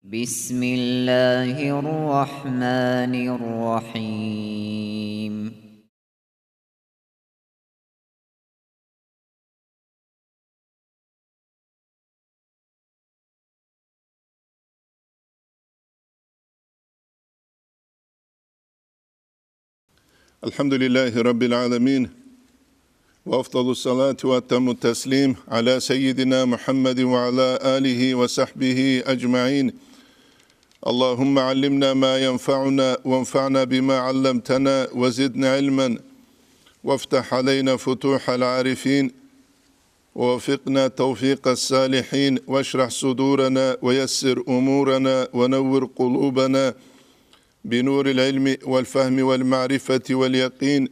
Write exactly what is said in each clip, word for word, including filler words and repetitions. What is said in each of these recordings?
بسم الله الرحمن الرحيم. الحمد لله رب العالمين، وأفضل الصلاة وأتم التسليم على سيدنا محمد وعلى آله وصحبه أجمعين. اللهم علمنا ما ينفعنا وانفعنا بما علمتنا وزدنا علما وافتح علينا فتوح العارفين ووفقنا توفيق الصالحين واشرح صدورنا ويسر أمورنا ونور قلوبنا بنور العلم والفهم والمعرفة واليقين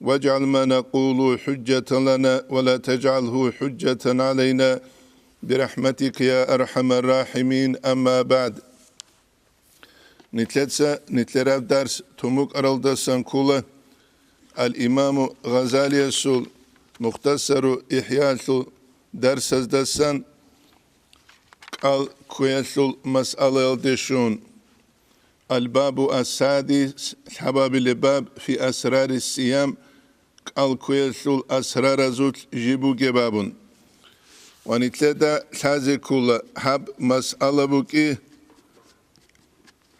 واجعل ما نقول حجة لنا ولا تجعله حجة علينا برحمتك يا أرحم الراحمين. أما بعد. Нилъеца нилъераб дарс тумукӀаралдасан ккола ал-Имаму Гъазалиясул Мухтасару ИхӀялъул дарсаздасан кӀал кквеялъул масъалаялде щун. Аль-бабу ас-садис, лъабабилеб баб, фи асрари сиям, кӀал кквеялъул асраразулъ жиб бугеб абун. Ва нилъеда лъазе ккола гьаб масъала букӀи.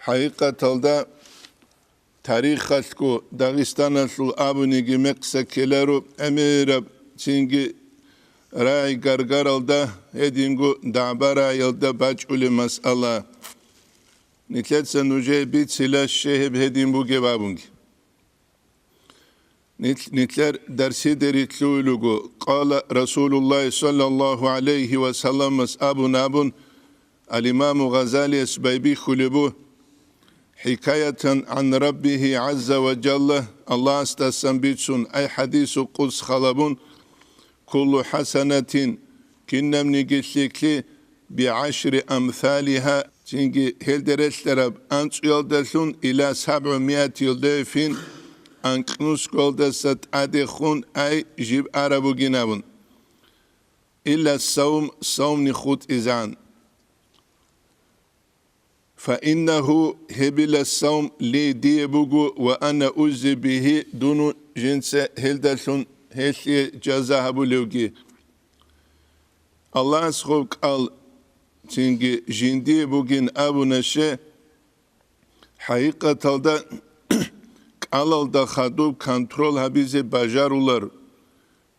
ХӀакъикъаталда тарихалъго Дагъистаналъул абуниги мекъса ккеларо гӀемераб, цинги рагӀи гаргаралда, гьединго дагӀба-рагӀиялда бачӀулеб масъала. Нилъеца нужее бицила щай гьеб гьедин бугеб абунги. Нилъ-, нилъер дарсиде рилълъуй руго, къала Расулуллагь саллаллагьу гӀалайгьи ва салламас абун абун, ал-Имаму Гъазалияс байбихьулеб бу, хӀикаятан гӀан Раббигьи гӀазза ва жалла, Аллагьасдасан бицун, ай хӀадису къудс халабун, куллу хӀасанатин, кинабниги лъикӀлъи, бигӀашри амсалигьа, цинги гьелде релълъараб анцӀуялдалъун, ила сабгӀумиати дайфин, анкьнусгоялдаса тӀадехун ай жиб араб бугин абун. Илла савм, савмни хутӀизегӀан. Фаиннагьу, гьебила савм ли дие буго ва ана уззи бигьи, дун жинца гьелдалъун гьелъие жаза гьабулевги. Аллагьас гьеб кӀал цинги жиндие бугин абуна щай, хӀакъикъаталда кӀалалда хадуб контрол гьабизе бажарулар.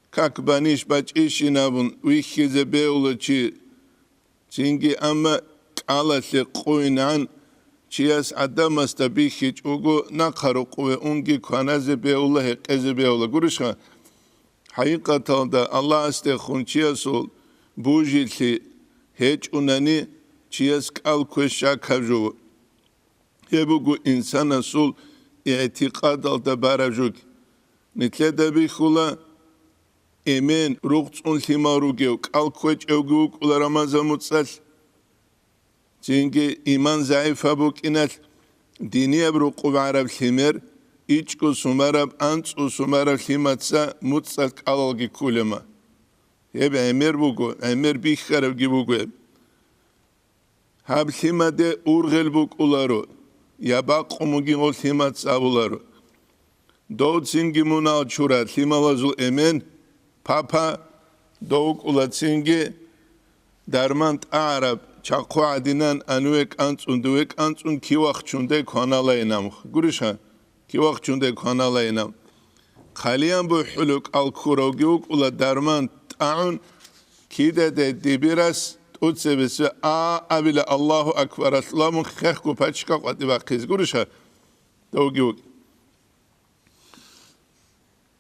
Как баниш бачӀищин абун вихьизе бегьула чи, цинги амма кӀалалъе къуйнан чияс гӀадамасда бихьичӀого нахъа рокъове унги кваназе бегьула, гьекъезе бегьула. Гурищха? ХӀакъикъаталда Аллагьасдехун чиясул бужилъи гьечӀунани, чияс кӀал ккве щакаб жо. Гьеб буго инсанасул игӀтикъадалда бараб жо. Нилъеда бихьула, эмен, рукъцӀун лъимал ругев, кӀал кквечӀевги вукӀула Рамазан муцӀалъ. Цинги иман загӀипаб букӀиналъ, динияб рукъуб гӀараб лъимер, ичӀго сумараб, анцӀго сумараб лъимаца муцӀалъ кӀалалги кколема. Гьеб гӀемер буго, гӀемер бихьарабги буго гьеб. Гьаб лъимаде ургъел букӀуларо, я бакъун бугин гъо лъимаца абуларо. Дов цинги мунал чура лъималазул эмен, папа, дов вукӀула цинги дарман тӀагӀараб, чахъу гӀадинан ануве кӀанцӀун, дуве кӀанцӀун кивахчунде кваналайинамух. Гурищха? Кивахчунде кваналайинам. Хъалиян бухӀулев кӀал ккуравги вукӀула дарман тӀагӀун, кидаде дибирас тӀуцебесеб а абила Аллагьу акбаралъула мун хехго пачка къватӀибахъизе. Гурищха? Довги вукӀ.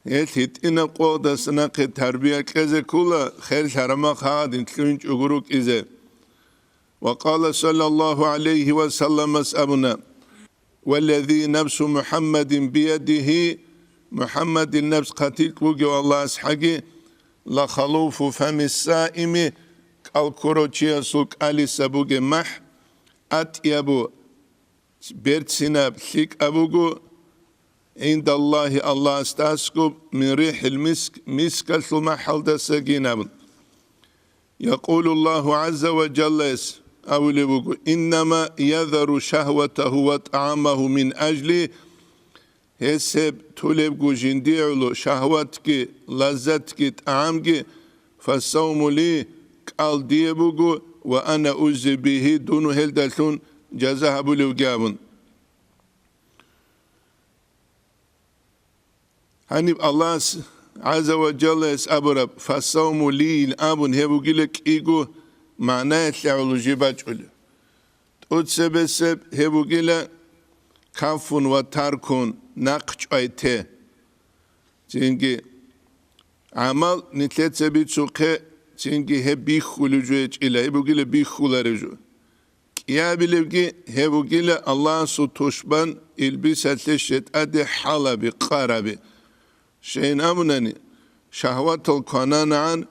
Гьел гьитӀинаб къоялдаса нахъе тарбия кьезе ккола, херлъараб мах гьадин лъугьинчӀого рукӀизе. Ва къала саллаллагьу гӀалайгьи ва салламас абуна: «Валлази нафсу МухӀаммадин биядигьи», МухӀаммадил нафс хъатикь бугев Аллагьас хӀаги, «ла халуфу фами саими», кӀал ккурав чиясул кӀалиса бугеб махӀ, атӀябу, берцинаб, лъикӀаб буго, гӀиндаллагьи, Аллагьасда аскӀоб, мин рихӀил миск, мискалъул махӀалдасагин абун. Якъулуллагьу гӀазза ва жалла, абулеб буго: «Иннама язару шагьватагьу ва тӀагӀамагьу мин ажли», гьес гьеб тулебго жиндие гӀоло шагьватги, лаззатги, тӀагӀамги, «фассавму ли», кӀал дие буго, «ва ана ужзи бигьи», дун гьелдалъун жаза гьабулевги абун. Гьаниб Аллагьас гӀазза ва жаллаялъ абураб «фассавму ли» абун гьеб бугила кӀиго магӀнаялъе гӀоло жиб бачӀулеб. ТӀоцебесеб гьеб бугила кафун ва таркун, нахъ чӀвай те. Цинги гӀамал нилъеца бицухъе, цинги гьеб бихьулев жо гьечӀила, гьеб бугила бихьуларев жо. КӀиабилебги гьеб бугила Аллагьасул тушбан илбисалъе щетӀаде хӀалаби, къараби. Щайин абунани, шагьватал квананагӀан,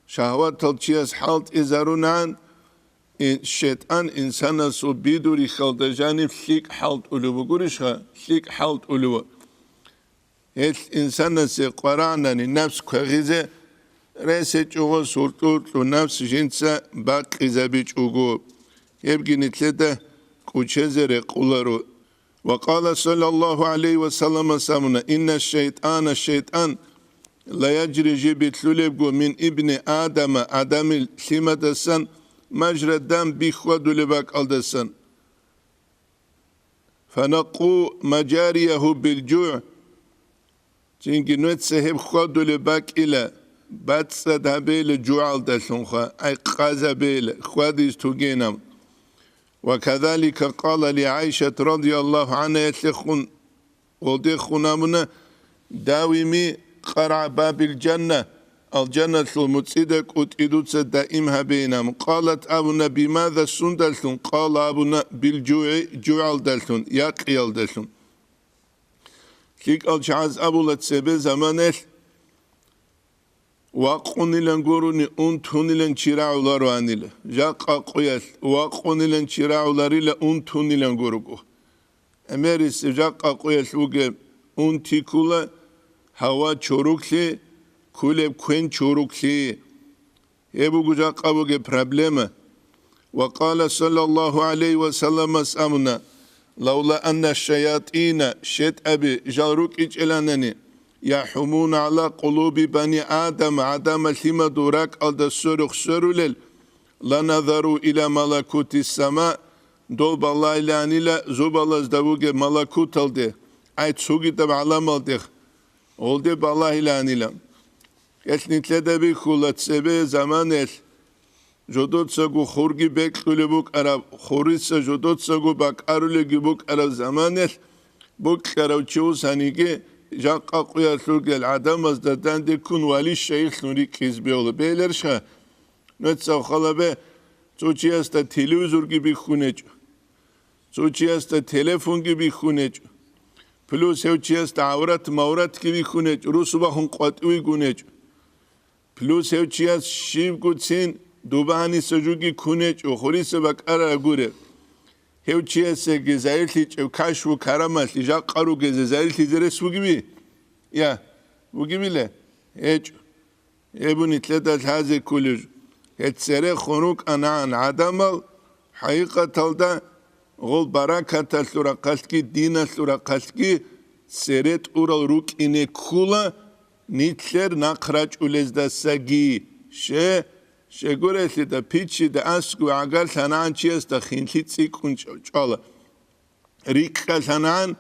шагьватал чияс хӀалтӀизарунагӀан, ин-, щетӀан инсанасул бидурихьалда жаниб лъикӀ хӀалтӀулев бугурищха? ЛъикӀ хӀалтӀулев. Гьелъ инсанасе къварагӀнани напс квегъизе рес гьечӀого, суркьу-уркьу напс жинца бакъизабичӀого, гьебги нилъеда кӀучезе рекъоларо. Ва къала саллаллагьу гӀалайгьи ва салламас абуна: «Инна шайтӀана», шайтӀан, «ла яжри», жиб бихьулебго, «мин ибни Адама», Адамил лъимадасан, «мажра дам», бихьвадулеб бакӀалдасан. «Фанакъу мажариягьу билжугӀ». Цинги нуца гьеб хьвадулеб бакӀила, бацӀцӀад гьабейила жугӀалдалъунха, ай къазабейила, хьвадиз тугейилан. Ва казалика къала ли ГӀайшат радияллагьу гӀангьа, гьелъехун, гьелдехун абуна: «Давими къаргӀа бабил жанна», алжаналъул муцӀида кӀутӀи дуца даим гьабейилан. Къалат абуна: «Бимаза», сундалъун? Къала абуна: «БилжугӀи», жугӀалдалъун, якъиялдалъун. ЛъикӀал чагӀаз абула цебе заманалъ вакъунилан гурони унтунилан чи рагӀулароанила. Жакъа къуялъ вакъунилан чи рагӀуларила унтунилан гурого. ГӀемерисеб жакъа къуялъ вугеб унти ккула гьава чоруклъи, ккулеб квен чоруклъи. Гьеб буго жакъа бугеб проблема. Ва къала саллаллагьу гӀалайгьи ва салламас абуна: «Лавла анна шаятӀина», щетӀаби жал рукӀичӀеланани, «яхӀумуна гӀала къулуби бани Адам», Адама лъимадул ракӀалда сверухъ сверулел, «ланазару иля малакути сама», дол балагьиланила зобалазда бугеб малакуталде, ай цогидаб гӀаламалдехъ. Гьелде балагьиланила. Гьелъ нилъеда бихьула цебе заманалъ жодоцаго хурги бекьулеб букӀараб, хуриса жодоцаго бакӀарулебги букӀараб заманалъ, бокьарав чи вуссаниги, жакъа къуялъ ругел гӀадамазда данде ккун вали щайилъун рикӀкӀиз бегьула. Бегьиларищха? Нуца халабе, цо чиясда телевизорги бихьун гьечӀо. Цо чиясда телефонги бихьун гьечӀо. Плюс гьев чиясда гӀаврат-мавратги бихьун гьечӀо, русу бахун къватӀивигун гьечӀо. Плюс гьев чияс щибгоцин дубаниса жуги ккун гьечӀо, хуриса бакӀарараб гуреб. Гьев чиясеги загьирлъичӀеб кашфу-карамалъи жакъа ругезе загьирлъизе рес бугеби? Я, бугебила? ГьечӀо. Гьеб нилъеда лъазе кколеб жо. Гьеб церехун рукӀанагӀан гӀадамал, хӀакъикъаталда, гъол баракаталъул рахъалъги, диналъул рахъалъги цере тӀурал рукӀине ккула нилъер нахъ рачӀулездасаги. Ще, щегурелъида, пиччида, асгу гӀагарлъанагӀан чиясда хинлъи цӀикӀкӀун чӀ-, чӀвала. РикӀкӀалъанагӀан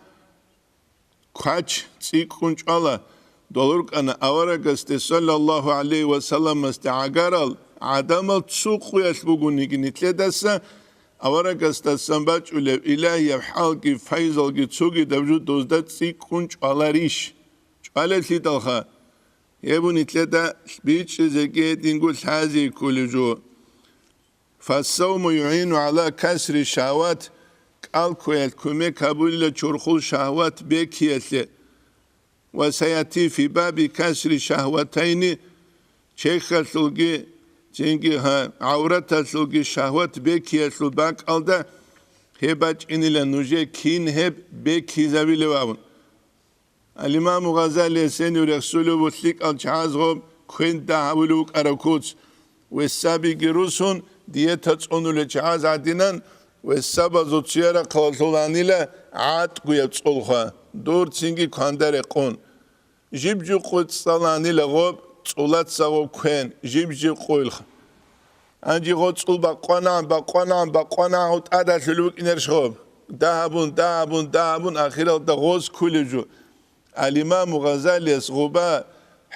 квач цӀикӀкӀун чӀвала, дол рукӀана аварагасде, саллаллагьу гӀалайгьи ва салламасде гӀагарал гӀадамал цо къуялъ бугониги нилъедаса, аварагасдасан бачӀулеб илагьияб хӀалги файзалги цогидаб жо дозда цӀикӀкӀун чӀваларищ? ЧӀвалелъидалха, гьеб нилъеда бичӀчӀизеги гьединго лъазе кколеб жо. «Фассавму югӀину гӀала касри шагьават», кӀал кквеялъ кумек гьабулила чорхол шагьават бекиялъе. «Ва саяти фи баби касри шагьаватайни», чехьалъулги, цинги гьа, гӀавраталъулги шагьват бекиялъул бакӀалда гьеб бачӀинила нужее кин гьеб бекизабилев абун. Ал-Имаму Гъазалияс гьенив рехсулев вуго лъикӀал чагӀазго квен дагь гьавулев вукӀарав куц, весабиги русун, Диета цӀунулел чагӀаз гӀадинан, весабазул цуяра хъалалъуланила гӀатӀгуяб цӀулха, дур цинги кванда рекъон. Жиб-жиб къуй цӀаланила гъоб, цӀулаца гъоб квен, жиб-жиб къуйлха. Гьанже гъо цӀул бакъванагӀан, бакъванагӀан, бакъванагӀан гъо тӀадалъулеб букӀинарищ гъоб? Дагьабун, дагьабун, дагьабун, ахиралда гъоз ккулеб жо. Ал-Имаму Гъазалияс гъуба,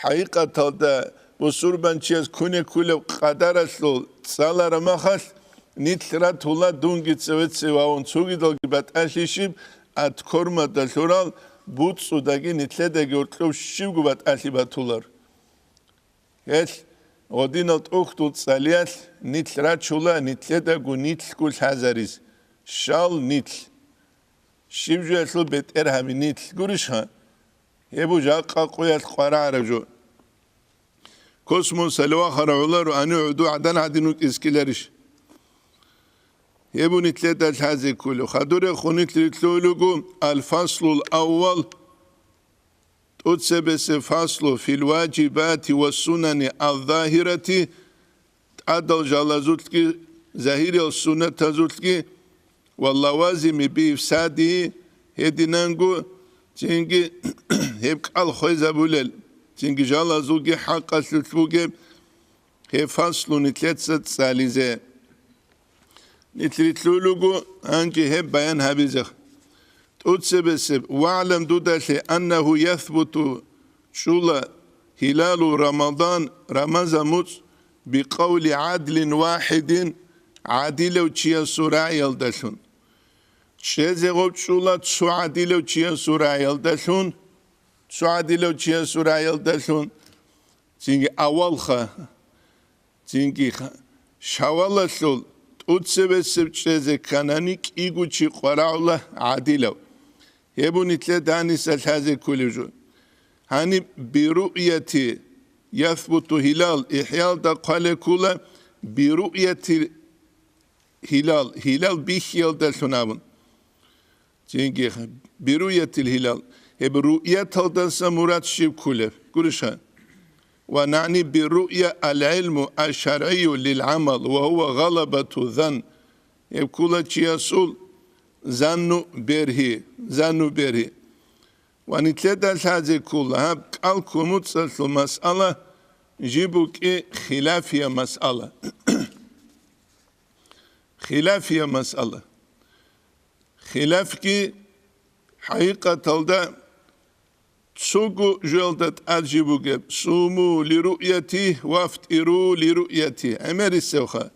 хӀакъикъаталда, бусурбанчияс куне кколеб къадаралъул цӀалараб махалъ, нилъ ратула дунги цеве-цеве вавун цогидалги батӀалъи щиб, аткормада лъурал, буцӀцӀудаги нилъедаги гьоркьоб щибго батӀалъи батулар. Гьелъ гъодинал тӀухьдул цӀалиялъ нилъ рачула нилъедаго нилъго лъазарис, щал нилъ. Щиб жоялъул бетӀер гьаби нилъ гурищха? Гьеб жакъа къуялъ къварагӀараб жо. Космосалъ вахарав гӀоларо гьанив гӀуду гӀадан гьадин вукӀискиларищ? Гьеб нилъеда лъазе кколев. Хадурехун нилъ рилълъугьулего, аль-фаслул аввал, тӀуцебесеб фаслу фил важибати ва сунани ал-загьирати, тӀадал жалазулъги, загьириял суннатазулъги, ва лавазими биифсади, гьединанго цинги гьеб кӀал хвезабулел, цинги жалазулги хӀакъалъулъ бугеб гьеб фаслу нилъеца цӀализе. Нилъ рилълъугьулего гьанже гьеб баян гьабизе. ТӀуцебесеб, вагӀлам дудалъе, аннагьу ясбуту, чӀула, гьилалу Рамадан, Рамазан муцӀ, бикъавли гӀадлин вахӀидин, гӀадилав чиясул рагӀиялдалъун. ЧӀезе гъоб чӀула цо гӀадилав чиясул рагӀиялдалъун, цо гӀадилав чиясул рагӀиялдалъун, цинги авалха, цинги ха-, шавалалъул тӀуцебесеб чӀезе кканани кӀиго чи къварагӀула гӀадилав. Гьеб нилъеда гьаниса лъазе кколев жо. Гьаниб бируъяти ясбуту гьилал, ИхӀялда хъвале ккола бируъяти гьилал, гьилал бихьиялдалъун абун. Цинги бируъятил гьилал. Гьеб руъяталдаса мурад щиб кколеб? Гурищха? Ва нагӀни бируъя ал-гӀилму аш-шаргӀию лил-гӀамал ва гьува гъалабату зан. Гьеб ккола чиясул занну бергьи, занну бергьи. Ва нилъеда лъазе ккола гьаб кӀал кумуцӀалъул масъала жиб букӀи хилафия масъала. Хилафия масъала. Хилафги хӀакъикъаталда цого жоялда тӀад жиб бугеб: суму лируъяти, вафтӀиру лируъяти. ГӀемерисевха.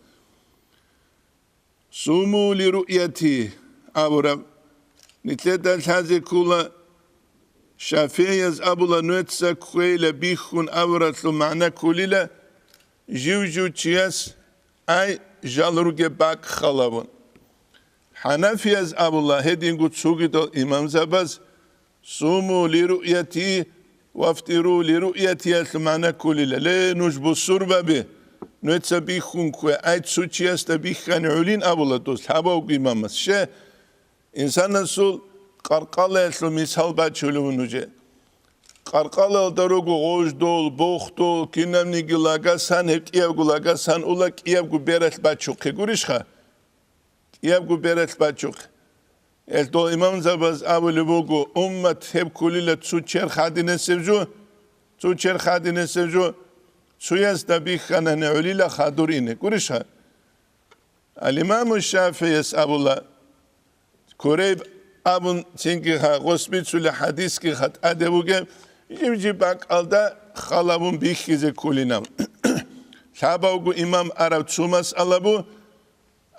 Суму лируъяти абураб. Нилъеда лъазе ккола, шафигӀияз абула, нуеца кквейила бихьун абуралъул магӀна кколила, жив-жив чияс ай жал ругеб бакӀ халавун. ХӀанафияз абула, гьединго цогидал имамзабаз, суму лируъяти, вафтиру лируъятиялъул магӀна кколила. Ле, нуж бусурбаби, нуеца бихьун ккве, ай цо чиясда бихьани гӀолин абула дос, лъабавго имамас. Ще, инсанасул къаркъалаялъул мисал бачулев нужее. Къаркъалаялда руго гъождол, бохдол, кинабниги лагасан, гьеб кӀиябго лагасан ула, кӀиябго бералъ бачухъе гурищха? КӀиябго бералъ бачухъ. Гьелдул имамзабаз абулеб буго, уммат гьеб кколила цо черх гьадинасеб жо, цо черх гьадинасеб жо, цоясда бихьанани гӀолила хадур ине. Гурищха? Ал-Имаму ШафигӀияс абула, Курайб абун цинги гьа гъос бицулеб хӀадисги гьа тӀаде бугеб, жиб-жиб бакӀалда халавун бихьизе кколинаб. Лъабавго имам араб цо масъала бу,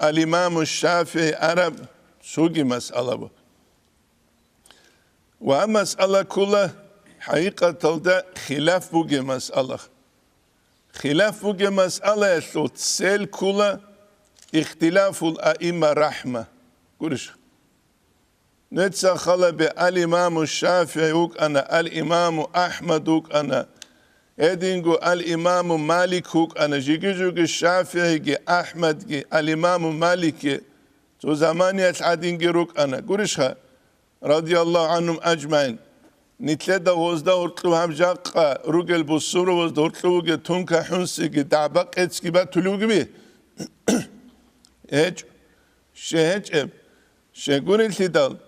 Ал-Имаму ШафигӀи араб цоги масъала бу. Ва масъала ккола хӀакъикъаталда хилаф бугеб масъала. Хилаф бугеб масъалаялъул цель ккола ихтилафул аимма рахӀма. Гурищ. Нуца халабе ал-Имаму ШафигӀи вукӀана, ал-Имаму АхӀмад вукӀана, гьединго ал-Имаму Малик вукӀана, жиги-жуги ШафигӀиги, АхӀмадги, ал-Имаму Маликги цо заманиялъ гӀадинги рукӀана. Гурищха? Радияллагьу гӀанхум ажмагӀин. Нилъеда гъозда гьоркьов гьаб жакъа ругел бусурбабазда гьоркьов вугев тунка-хӀунсиги дагӀба-къецги батулев вугеби? ГьечӀ, ще гьечӀеб, ще гурелъидал,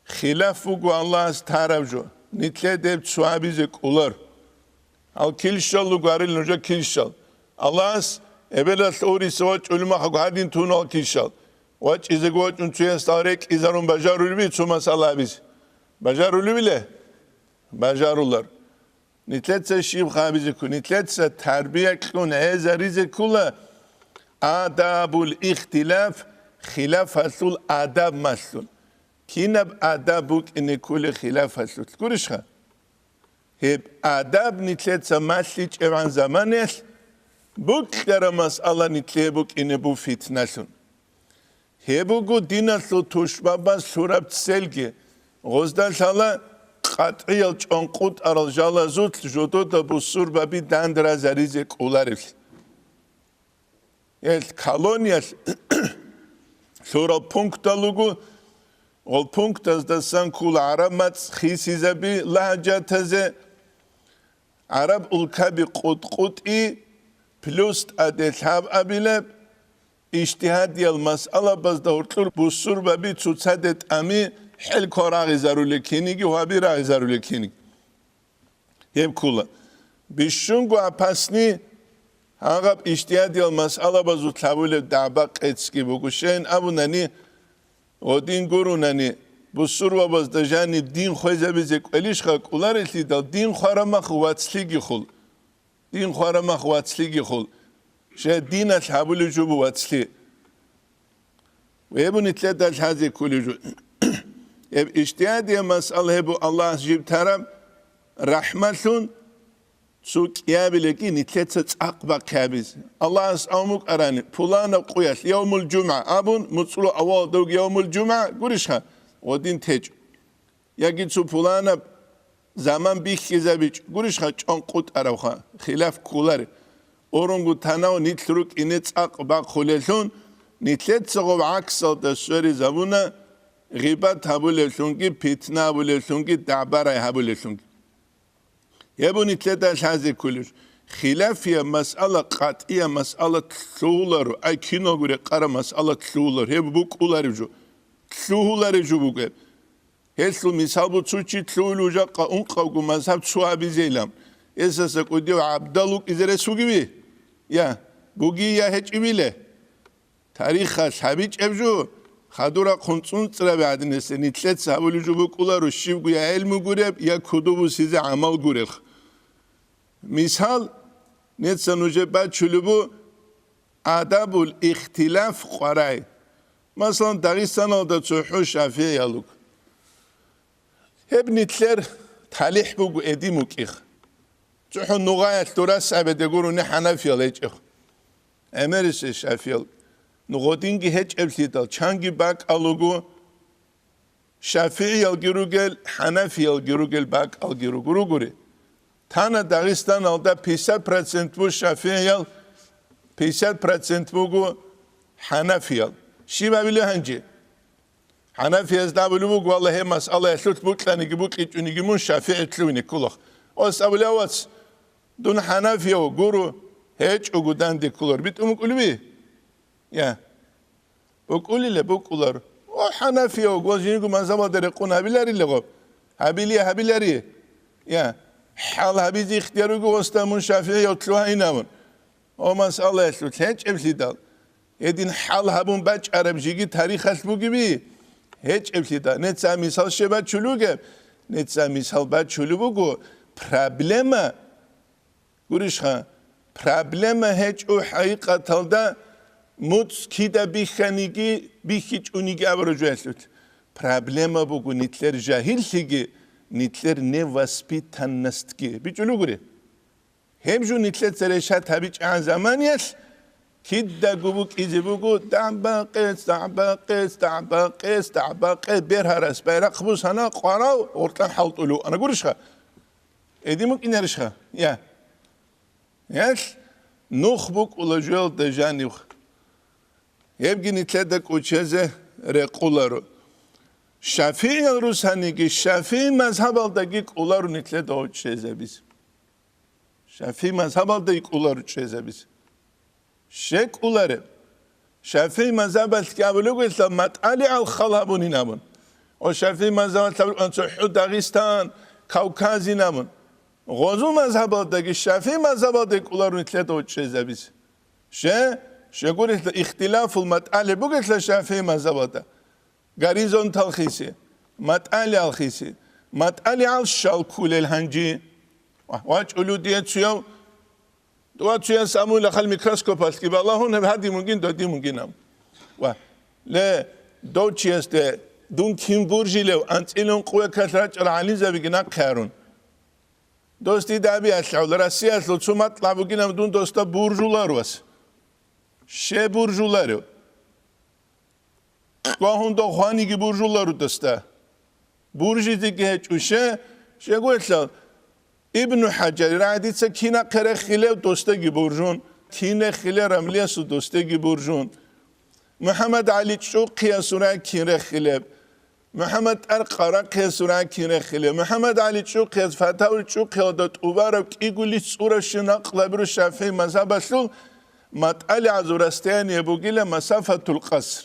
хилаф буго Аллагьас тараб жо, нилъеда гьеб цо гьабизе кӀолар. Гьал килщал руго гьарил нужа килщал. Аллагьас эбелалъ уриса вачӀулев махаго гьадин тунал килщал. ВачӀизего вачӀун цоясдал рекӀизарун бажарулеби цо масъала гьабизе? Бажарулевиле? Бажарулар. Нилъеца щиб гьабизе ккун? Нилъеца тарбия кьун гӀезаризе ккула адабул ихтилаф, хилафалъул адаб малъун. Кинаб адаб букӀине ккулеб хилафалъулъ? Гурищха? Гьеб адаб нилъеца малъичӀебгӀан заманаялъ букьараб масъала нилъее букӀине буго фитналъун. Гьеб буго диналъул тушбабаз лъураб ццелги, гъозда лъала къатӀиял чӀонкъутӀарал жалазулъ жодода бусурбаби дандразаризе кӀоларевлъи. Гьел колониялъ лъурал пунктал руго, гъол пунктаздасан ккола гӀараб мацӀ хисизаби лагьаджатазе, гӀараб улкаби къутӀ-къутӀи плюс тӀаде лъабабилеб, ижтигьадиял масъалабазда гьоркьор бусурбаби цоцаде тӀами хӀел кван рагъизарулел киниги, гьаби рагъизарулел киниги. Гьеб ккола. Бищунго опасни гьагъаб ижтигьадиял масъалабазул лъабулеб дагӀба-къецги буго. Щайин абунани, гъодин гурунани, бусурбабазда жаниб дин хвезабизе кӀвелищха кӀоларелъидал, дин хвараб мах вацлъиги хул. Дин хвараб мах вацлъиги хул. Щай диналъ гьабулев жо буго вацлъи. Гьеб нилъеда лъазе кколев жо. Гьеб ижтигьадияб масъала гьеб буго Аллагьас жиб тараб рахӀмалъун цо кӀиабилеги нилъеца цӀакъ бахъи гьабизе. Аллагьас абун букӀарани, пуланаб къуялъ явмул жумгӀа абун, муцӀрул авалалда вуго явмул жумгӀа, гурищха, гъодин течӀо. Яги цо пуланаб заман бихьизабичӀ, гурищха, чӀонкъутӀаравха, хилаф кколаре. Урунго танав нилъ рукӀине цӀакъ бахъулелъун, нилъеца гъоб гӀаксалда сверизабуна, гъибат гьабулевлъунги, питна гьабулевлъунги, дагӀба-рагӀи гьабулевлъунги. Гьеб нилъеда лъазе кколеб жо. Хилафияб масъала, къатӀияб масъала лъугьуларо, ай киналго рекъараб масъала лъугьуларо, гьеб букӀулареб жо. Лъугьулареб жо буго гьеб. Гьелъул мисал буцучи лъугьулев жакъа ункъавго мазгьаб цо абизейилан. Гьесаса кӀудияв гӀабдал вукӀизе рес вугеви? Я, буги я гьечӀевиле? Тарихалъ гьабичӀеб жо, хадур рахъун цӀунцӀраби гӀадинасда нилъеца гьабулеб жо букӀуларо, щибго я гӀелму гуреб, я кодоб бусизе гӀамал гуреб. Мисал, неца нужее бачулеб бу адабул ихтилаф къварай. Масалан, Дагъистаналда цохӀо шафигӀиял руго. Гьеб нилъер талихӀ буго эдин букӀин. ЦохӀо нугъаялъ дурас абиде гурони хӀанафиял гьечӀеб. ГӀемерисел шафигӀиял. Ну гъодинги гьечӀеблъидал, чанги бакӀал руго, шафигӀиялги ругел, хӀанафиялги ругел, бакӀалги руго, ругури. Тана Дагъистаналда пятьдесят процент буго шафигӀиял, пятьдесят процент буго хӀанафиял. Щиб абилеб гьанже? ХӀанафиязда абулеб буго, валлагь, гьеб масъалаялъулъ букьаниги букьичӀониги мун шафигӀи лъугьине кколаха. Ос абулеб, вац, дун хӀанафияв гуро, гьечӀого данде кколар битӀун букӀулеби? Я. БукӀулила, букӀулар. О, хӀанафияв, гваз жиниго мазгьабалда рекъон гьабиларила гъаб. Гьабилия, гьабилари. Я. ХӀал гьабизе ихтияр руго, вац, дун мун шафигӀияв лъугьайин абун. О, масъалаялъулъ гьечӀеблъидал, гьедин хӀал гьабун бачӀараб жеги тарихалъ бугеби? ГьечӀеблъидал. Неца мисал щиб бачулеб бугеб? Неца мисал бачулеб буго, проблема, гурищха, проблема гьечӀо хӀакъикъаталда муцӀ кида бихьаниги, бихьичӀониги абураб жоялъулъ. Проблема буго нилъер жагьиллъиги, нилъер невоспитанностьги. БичӀчӀулеб бугури? Гьеб жо нилъеца решат гьабичӀебгӀан заманиялъ, кидаго букӀизе буго, дагӀба-къец, дагӀба-къец, дагӀба-къец, дагӀба-къец, бергьарас байрахъ бусана, къварав гъоркьан хӀалтӀулев вукӀана, гурищха? Эдин букӀинарищха? Я. Гьелъ нух букӀула жоялда жанив. Гьебги нилъеда кӀочезе рекъоларо. ШафигӀиял русаниги, шафигӀи мазгьабалдаги кӀоларо нилъеда гьечӀезабизе. ШафигӀи мазгьабалда кӀоларо чӀезабизе. Ще кӀолареб? ШафигӀи мазгьабалъги абулеб бугелъул, матӀалигӀал хал гьабунин абун. О, ШафигӀи мазгьабалъ абулеб цохӀо Дагъистан, Кавказин абун. Гъозул мазгьабалдаги ШафигӀи мазгьабалда кӀоларо нилъеда гьечӀезабизе. Ще, щегурелъул ихтилафул матӀали бугелъа ШафигӀи мазгьабалда. Горизонтал хиси, матӀалиал хиси, матӀалиал щал ккулел гьанжи. Ва-, вачӀулев дие цуяв, дова цуяс амула хал микроскопалъги балагьун, гьеб гьади мугин, доди мугин ам. Ва, ле, дов чиясде, дун кин буржилев, анцӀила ункъо векалъ рачӀарал гӀалимзабиги нахъе гьарун. Дос дида абиялъул, Россиялъул цо матӀла бугинаб дун досда буржуларвас. Ще буржуларев? Кьвагьун дов хваниги буржулару досда. Буржизеги гьечӀо ще, щегоялъал Ибну ХӀаджари рагӀадица кинахъе рехилев досдаги буржун, кин рехилев Рамлиясул досдаги буржун. МухӀаммад ГӀали ЧӀухъиясул рагӀи кин рехилеб. МухӀаммад ТӀаркъал рахъиялъул рагӀи кин рехилеб. МухӀаммад ГӀали ЧӀухъияс Фатавул ЧӀухъиялда тӀубараб кӀиго лис цӀурабщин накълабиру ШафигӀи мазгьабалъул матӀалигӀазул расстояние бугила масафатул къаср.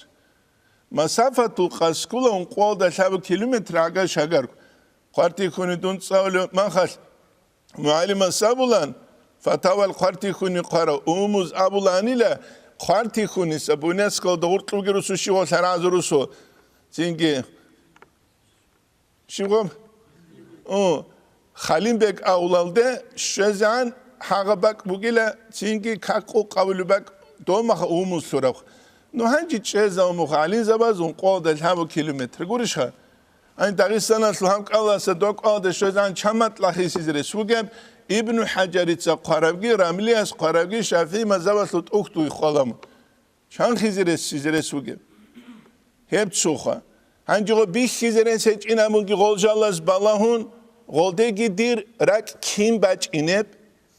Масафатул къаср ккола ункъоялда лъабаб километр гӀагар-шагар. Хъвартихьуни дун цӀалулеб махалъ, МугӀалимас абулан, фатавал хъвартихьуни хъварав умумуз абуланила, хъвартихьуниса Бунескалда гъуркьулги русу щивго лъарагӀазул русу. Цинги щивго? О, Халимбек авлалде щвезегӀан гьагъа бакӀ бугила, цинги какъу къавулеб бакӀ домаха умумуз лъурав. Ну, гьанже чӀезавумуха гӀалимзабаз ункъоялда лъабаб километр. Гурищха? Ай, Дагъистаналъул гьаб кӀаласа докӀалда щвезан чан матӀла хисизе рес вугеб, Ибну ХӀаджарица хъварабги, Рамлияс хъварабги ШафигӀи мазгьабалъул тӀухьдуй хвалам. Чан хизе рес, хизе рес вугеб? Гьеб цоха. Гьанжего бихьизе рес гьечӀин абунги гъол жалаз балагьун, гъолдеги дир ракӀ кин бачӀинеб?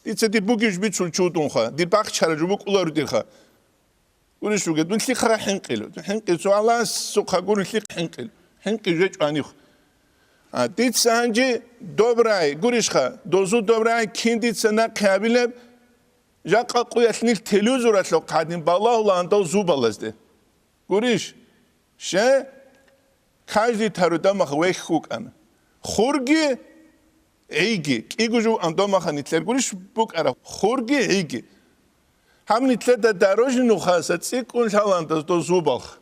Дица дир бугеб бицул чудунха, дир бахчара жо букӀулару дирха. Гурищ вугев, дун лъихъа хӀинкъилев? Дун хӀинкъи цо Аллагьасухъа гурун лъихъ хӀинкъил. ХӀинкъи жечӀо гьанихъ. А, дица гьанже добрай, гурищха, дозу добрай кин дица нахъе гьабилеб, жакъа къуялъ нилъ телевизоралъухъ гьадин балагьулаан дов зубалазде. Гурищ? Ще? Каждый таруда мах вехь вукӀана. Хурги, гӀиги, кӀиго жо андомаха нилъер гурищ букӀара. Хурги, гӀиги. Гьаб нилъеда дорожный нухаса цӀикӀкӀун лъаландаз дозу балх.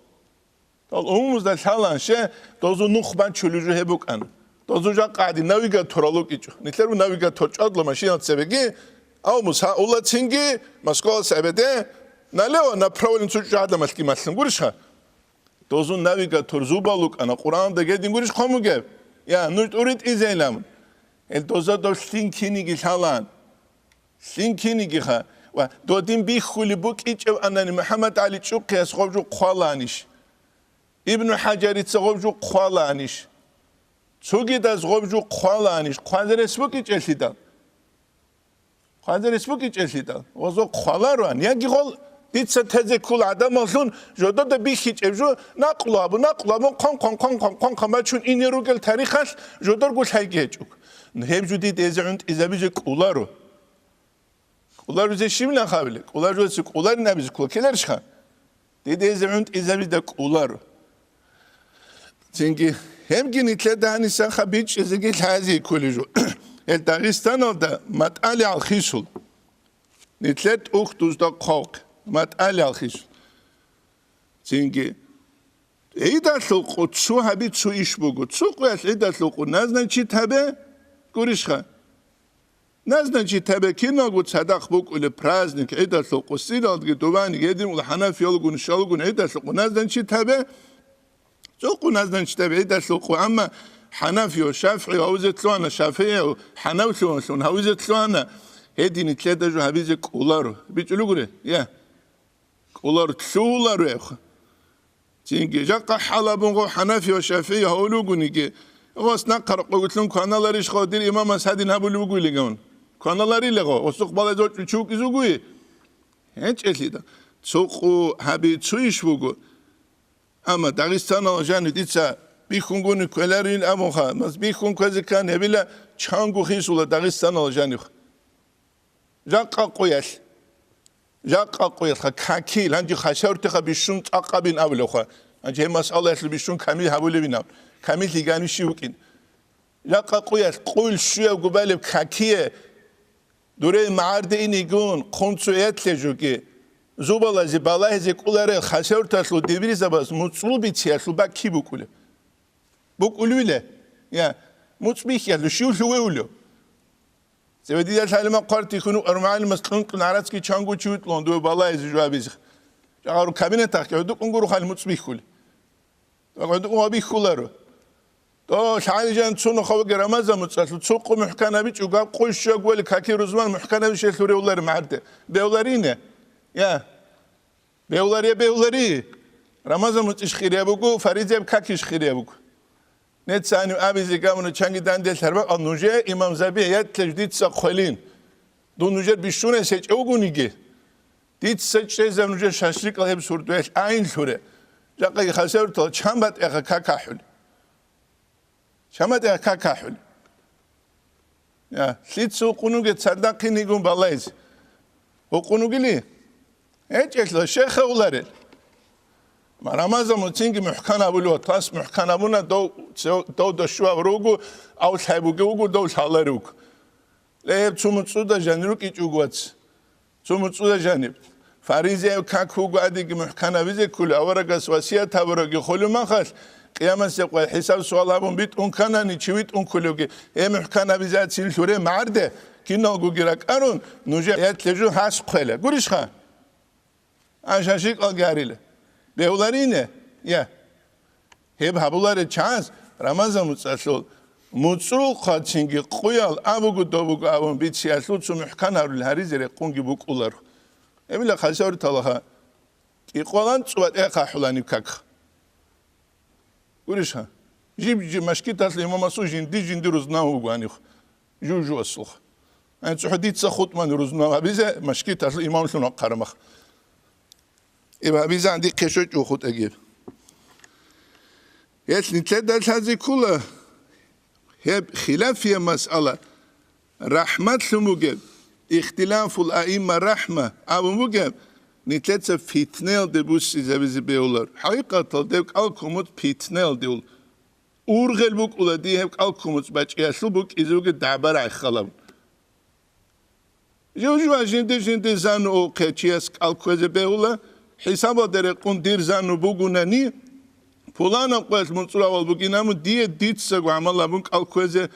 Дол умумузда лъалан ще, дозу нух бачулев жо гьеб букӀана. Дозу жакъа гӀади навигаторал вукӀичӀо. Нилъер навигатор чӀвадло машина цебеги, ав мус гьа улацинги, Москвалас гӀебеде, налево направо цо чӀадамалъги малъун гурищха? Дозун навигатор зубал вукӀана, Къуръанда гедин гурищ хъомугеб? Я, нуж тӀуритӀизейилан. Гьел доза дов лъин киниги лъалаан. Лъин кинигиха. Ва додин бихьулеб букӀичӀев анани МухӀаммад ГӀали ЧӀухъияс гъов жо хъвалаанищ? Ибну ХӀаджарица гъов жо хъвалаанищ? Цогидаз гъов жо хъвалаанищ? Хъвазарес букӀичӀелъидал. Хъвазарес букӀичӀелъидал, гъозо хъвалароан, яги гъол дица тезе ккола гӀадамаллъун жодода бихьичӀеб жо, накълу абу, накълу абу, хъон-хъон-хъон-хъон-хъон-хъон бачун ине ругел тарихалъ жодорго лъайги гьечӀо. Гьеб жо дида эзе гӀунтӀизабизе кӀоларо. КӀоларузе щиб нахъ абилеб? КӀоларужеси кӀоларин абизе ккола ккеларищха? Дида эзе гӀунтӀизабида кӀоларо. Цинги, гьебги нилъеда гьаниса хабичӀезеги лъазе кколеб жо. Гьел Дагъистаналда матӀалигӀал хисул. Нилъер тӀухьдузда хъалхъ матӀалигӀал хисул. Цинги, гӀидалъул къу цо гьаби цо иш буго. Цо къуялъ гӀидалъул къу назначит гьабе, гурищха? Назначит гьабе киналго цадахъ букӀулеб праздник, гӀидалъул къу сиралдги дувани гьедин ула хӀанафиялгун, шалгун гӀидалъул къу назначит гьабе, цо къу назначит гьабе гӀидалъул къу, амма хӀанафияв, шафигӀияв гьавизе лъугьана, шафигӀияв хӀанафлъугьанлъун гьавизе лъугьана, гьедин нилъеда жо гьабизе кӀоларо. БичӀулугури? Я. КӀолар лъугьуларо гьебха. Цинги, жакъа хӀалабунгъо хӀанафи ва шафигӀи гьавулугуниги, гъос нахъа ракъугулъун кваналарищ гъо дир имамас гьадин гьабулеб бугулиган? Кваналарила гъо, гъосухъ балай зочӀул чи вукӀиз вугуй? ГьечӀелъида. Цо къу гьаби цо иш вуго. Амма Дагъистаналда жанив дица бихьунгуни кквеларин абунха, мас бихьун кквезе ккан гьебила чанго хисула Дагъистаналда жанив. Жакъа къуялъ. Жакъа къуялъха какил, гьанже хасавртиха бищун цӀакъабин абулевха. Гьанже гьеб масъалаялъул бищун камил гьабулевинав, камиллъи гьанив щив вукӀин. Жакъа къуялъ къуйл щуяб губалеб какие дуре магӀарде инигун, хъунцу ятлъе жуги, зубалазе балагьизе кӀоларел хасаврталъул дибиризабаз муцӀрул бициялъул бакки букӀулеб. БукӀулевила? Я, муцӀ бихьиялъул щив лъувеулев? Цеве дида лъалима хъвартихьун вукӀарав мугӀалимас кьун-кьун гӀарацги чанго чи витӀлъун дуе балагьизе жугьабизе. Жагъару кабинетахъги гӀодукӀун гуро хъали муцӀ бихьулеб. ГӀодукӀун ва бихьуларо. То лъагӀалижан цо нухаваги Рамазан муцӀалъул цо къу мухӀкан абичӀо, гьаб къуй щуяб гули каки рузман мухӀкан абише лъуревлари магӀарде. Бевларине? Я. Бевлария, бевлари. Рамазан муцӀищ хирияб буго, фаризияб какищ хирияб буго. Нецани абизе гамуна чанги данде лъарбакъал нужее имам Забигьиятлъе дица хъвелин. Дун нужер бищунай сечӀев вугониги. Дица чӀезаб нужер шашликъал гьеб сурдуялъ айин лъуре. Жакъаги хасавртал чан батӀиха какахӀули. Чан батӀиха какахӀули. Я, лъица гьукъунуге цадахъин йигун балайз. Гьукъунугили? ГьечӀелъа шеха уларел. Рамазан муцинги мухӀкан абулев, класс мухӀкан абуна, дов, цев-, дов дощуав руго, ав лъай бугев вуго, дов лъаларев вуго. Ле, гьеб цо муцӀуда жанир рукӀичӀого вац. Цо муцӀуда жаниб. Фаризияв как вуго адиги мухӀкан абизе кколев, аварагас васият гьабураги холев махалъ, къиямасеб къвай хӀисаб-суал гьабун битӀун канани, чи витӀун кколевги, гьеб мухӀкан абизецин лъуре магӀарде, киналгоги ракӀарун, нужер ятлъе жу гьас хъвела. Гурищха? А шашикъалги гьарила. Бегьуларине? Я. Гьеб гьабуларел чагӀаз Рамазан муцӀалъул муцӀрул хъвацинги къуял абуго добуго абун бициялъул цо мухӀкан гьарулел гьаризе рекъунги букӀуларо. Гьебила хасаврталаха кӀикъвалан цӀуватӀехъа хӀуланиб какха. Гурищха? Жиб-жиб машгиталъул имамасул жинди-жинди рузнав вугоанихъ, жу-жуасулха. ГӀе, цохӀо дица хутӀмани рузнав гьабизе машгиталъул имамлъун вахъарамах. Иб гьабизан дихъе щочӀо хутӀаги. Гьелъ нилъеда лъазе ккола гьеб хилафияб масъала, рахӀматлъун бугеб, ихтилафул аимма рахӀма абун бугеб, нилъеца питнаялде буссизабизе бегьулар. ХӀакъикъаталда гьеб кӀал-кумуц питнаялде ул. Ургъел букӀула дие гьеб кӀал-кумуц бачӀиялъул букӀизе бугеб дагӀба-рагӀи халаб. Жив-жива жинди-жинди зану ухъе чияс кӀал кквезе бегьула, хӀисабалда рекъун дир зану бугунани, пуланаб къоялъ муцӀру авал бугин абун, дие дицаго гӀамал абун кӀал кквезе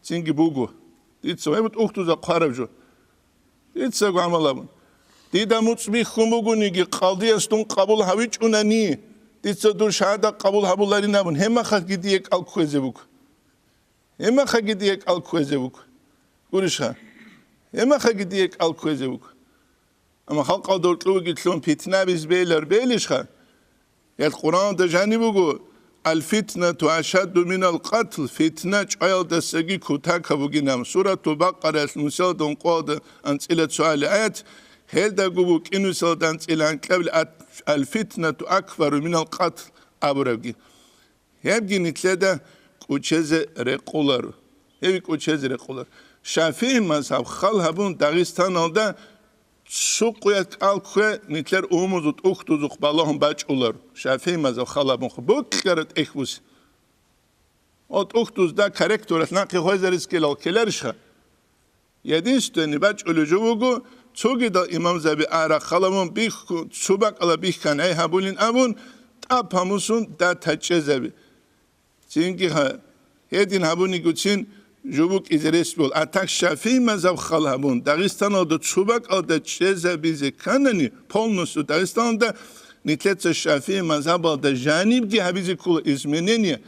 цинги буго. Дица гьеб тӀухьдуза хъвараб жо. Дицаго гӀамал абун. Дида муцӀ бихьун бугониги, къадияс дун къабул гьавичӀунани, дица дур шагьадат къабул гьабуларин абун, гьебмахалъги дие кӀал кквезе буго. Гьебмахаги дие кӀал кквезе вуго. Гурищха? Гьебмахаги дие кӀал кквезе вуго. Амма халкъалда гьоркьовеги лъун питнабиз бейлар бейлищха? Гьел Къуръаналда жаниб буго: «Аль-фитнату ашадду минал къатл», фитна чӀваялдасаги кутакаб бугин абун. Суратул Бакъараялъ нусиялда ункъоялда анцӀила цоали аят, гьелдаго букӀин нусиялда анцӀила анкьабил ат-, «Аль-фитнату акбару минал къатл» абурабги. Гьебги нилъеда кӀучезе рекъоларо. Гьебги кӀучезе рекъоларо. ШафигӀи мазгьаб хал гьабун Дагъистаналда цо къуялъ кӀал ккве нилъер умумузул тӀухьдузухъ балагьун бачӀуларо. ШафигӀи мазгьаб хал гьабун букьара тӀехь буси. О, тӀухьдузда корректоралъ нахъе хвезарискелал ккеларищха? Единственный бачӀулев жо вуго, цогидал имамзаби ара халавун бихьун, цо бакӀала бихьан гӀей гьабулин абун, тӀад гьамусун датачӀезаби. Цинги гьа-, гьедин гьабунигоцин жо букӀизе рес бул. А так ШафигӀи мазгьаб хал гьабун, Дагъистаналда цо бакӀалда чӀезабизе кканани, полностью Дагъистаналда нилъеца ШафигӀи мазгьабалда жанибги гьабизе ккола изменение.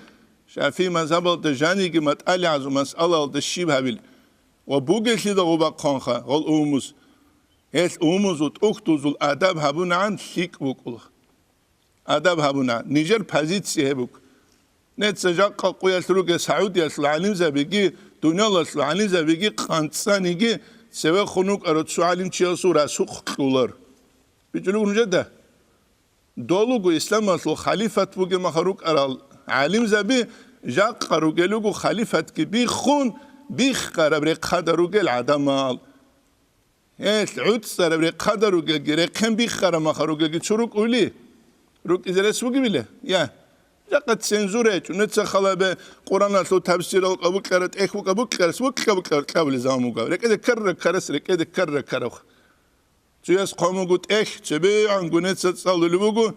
ШафигӀи мазгьабалда жаниги матӀалигӀазул масъалаялда щиб гьабил? Ва бугелъидал гъубахъанха гъол умумуз. Гьелъ умумузул тӀухьдузул адаб гьабунагӀан лъикӀ букӀула. Адаб гьабунагӀан. Нижер позиция гьеб буго. Неца жакъа къуялъ ругел Саудиялъул гӀалимзабиги, дуниялалъул гӀалимзабиги къанцӀаниги цевехун вукӀарав цо гӀалимчиясул расухъ кьулар. БичӀулев нужеда? Долуго исламалъул халифат бугеб махал рукӀарал гӀалимзаби жакъа ругел руго халифатги биххун, биххараб рехъада ругел гӀадамал. Гьелъ гӀуцӀараб рехъада ругелги, рехъен биххараб маха ругелги цо рукӀули? РукӀизе рес бугебила? Я. Жакъа цензура гьечӀо, нуца халабе Къураналъул тавсирал къабукьара, тӀехь букӀа букьарас, букьа букьа кьабули заман бугав. РекӀеде ккарра ккарас, рекӀеде ккарра ккарав. Цояс хъван буго тӀехь, цебегӀан гунеца цӀалулеб буго,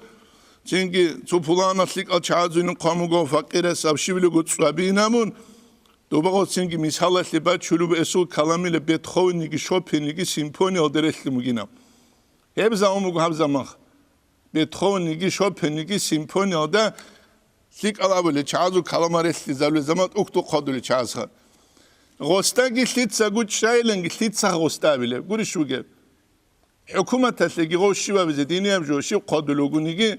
цинги цо пуланас лъикӀал чагӀазулин хъван буго, факъирас аб щибилего цӀвабинабун, добагъал цинги мисалалъе бачулеб эсул каламила Бетховенниги, Шопенниги симфониялда релълъун бугинаб. Гьеб заман буго гьаб заманха. Бетховенниги, Шопенниги симфониялда лъикӀал абулел чагӀазул каламал релълъизарулел заман тӀухьдул хъодулел чагӀазха. Гъосдаги лъицаго чӀайиланги лъицаха гъосда абилеб, гурищ бугеб? ХӀукуматалъеги гъов щиб абизе динияб жо щиб хъодулев вугониги,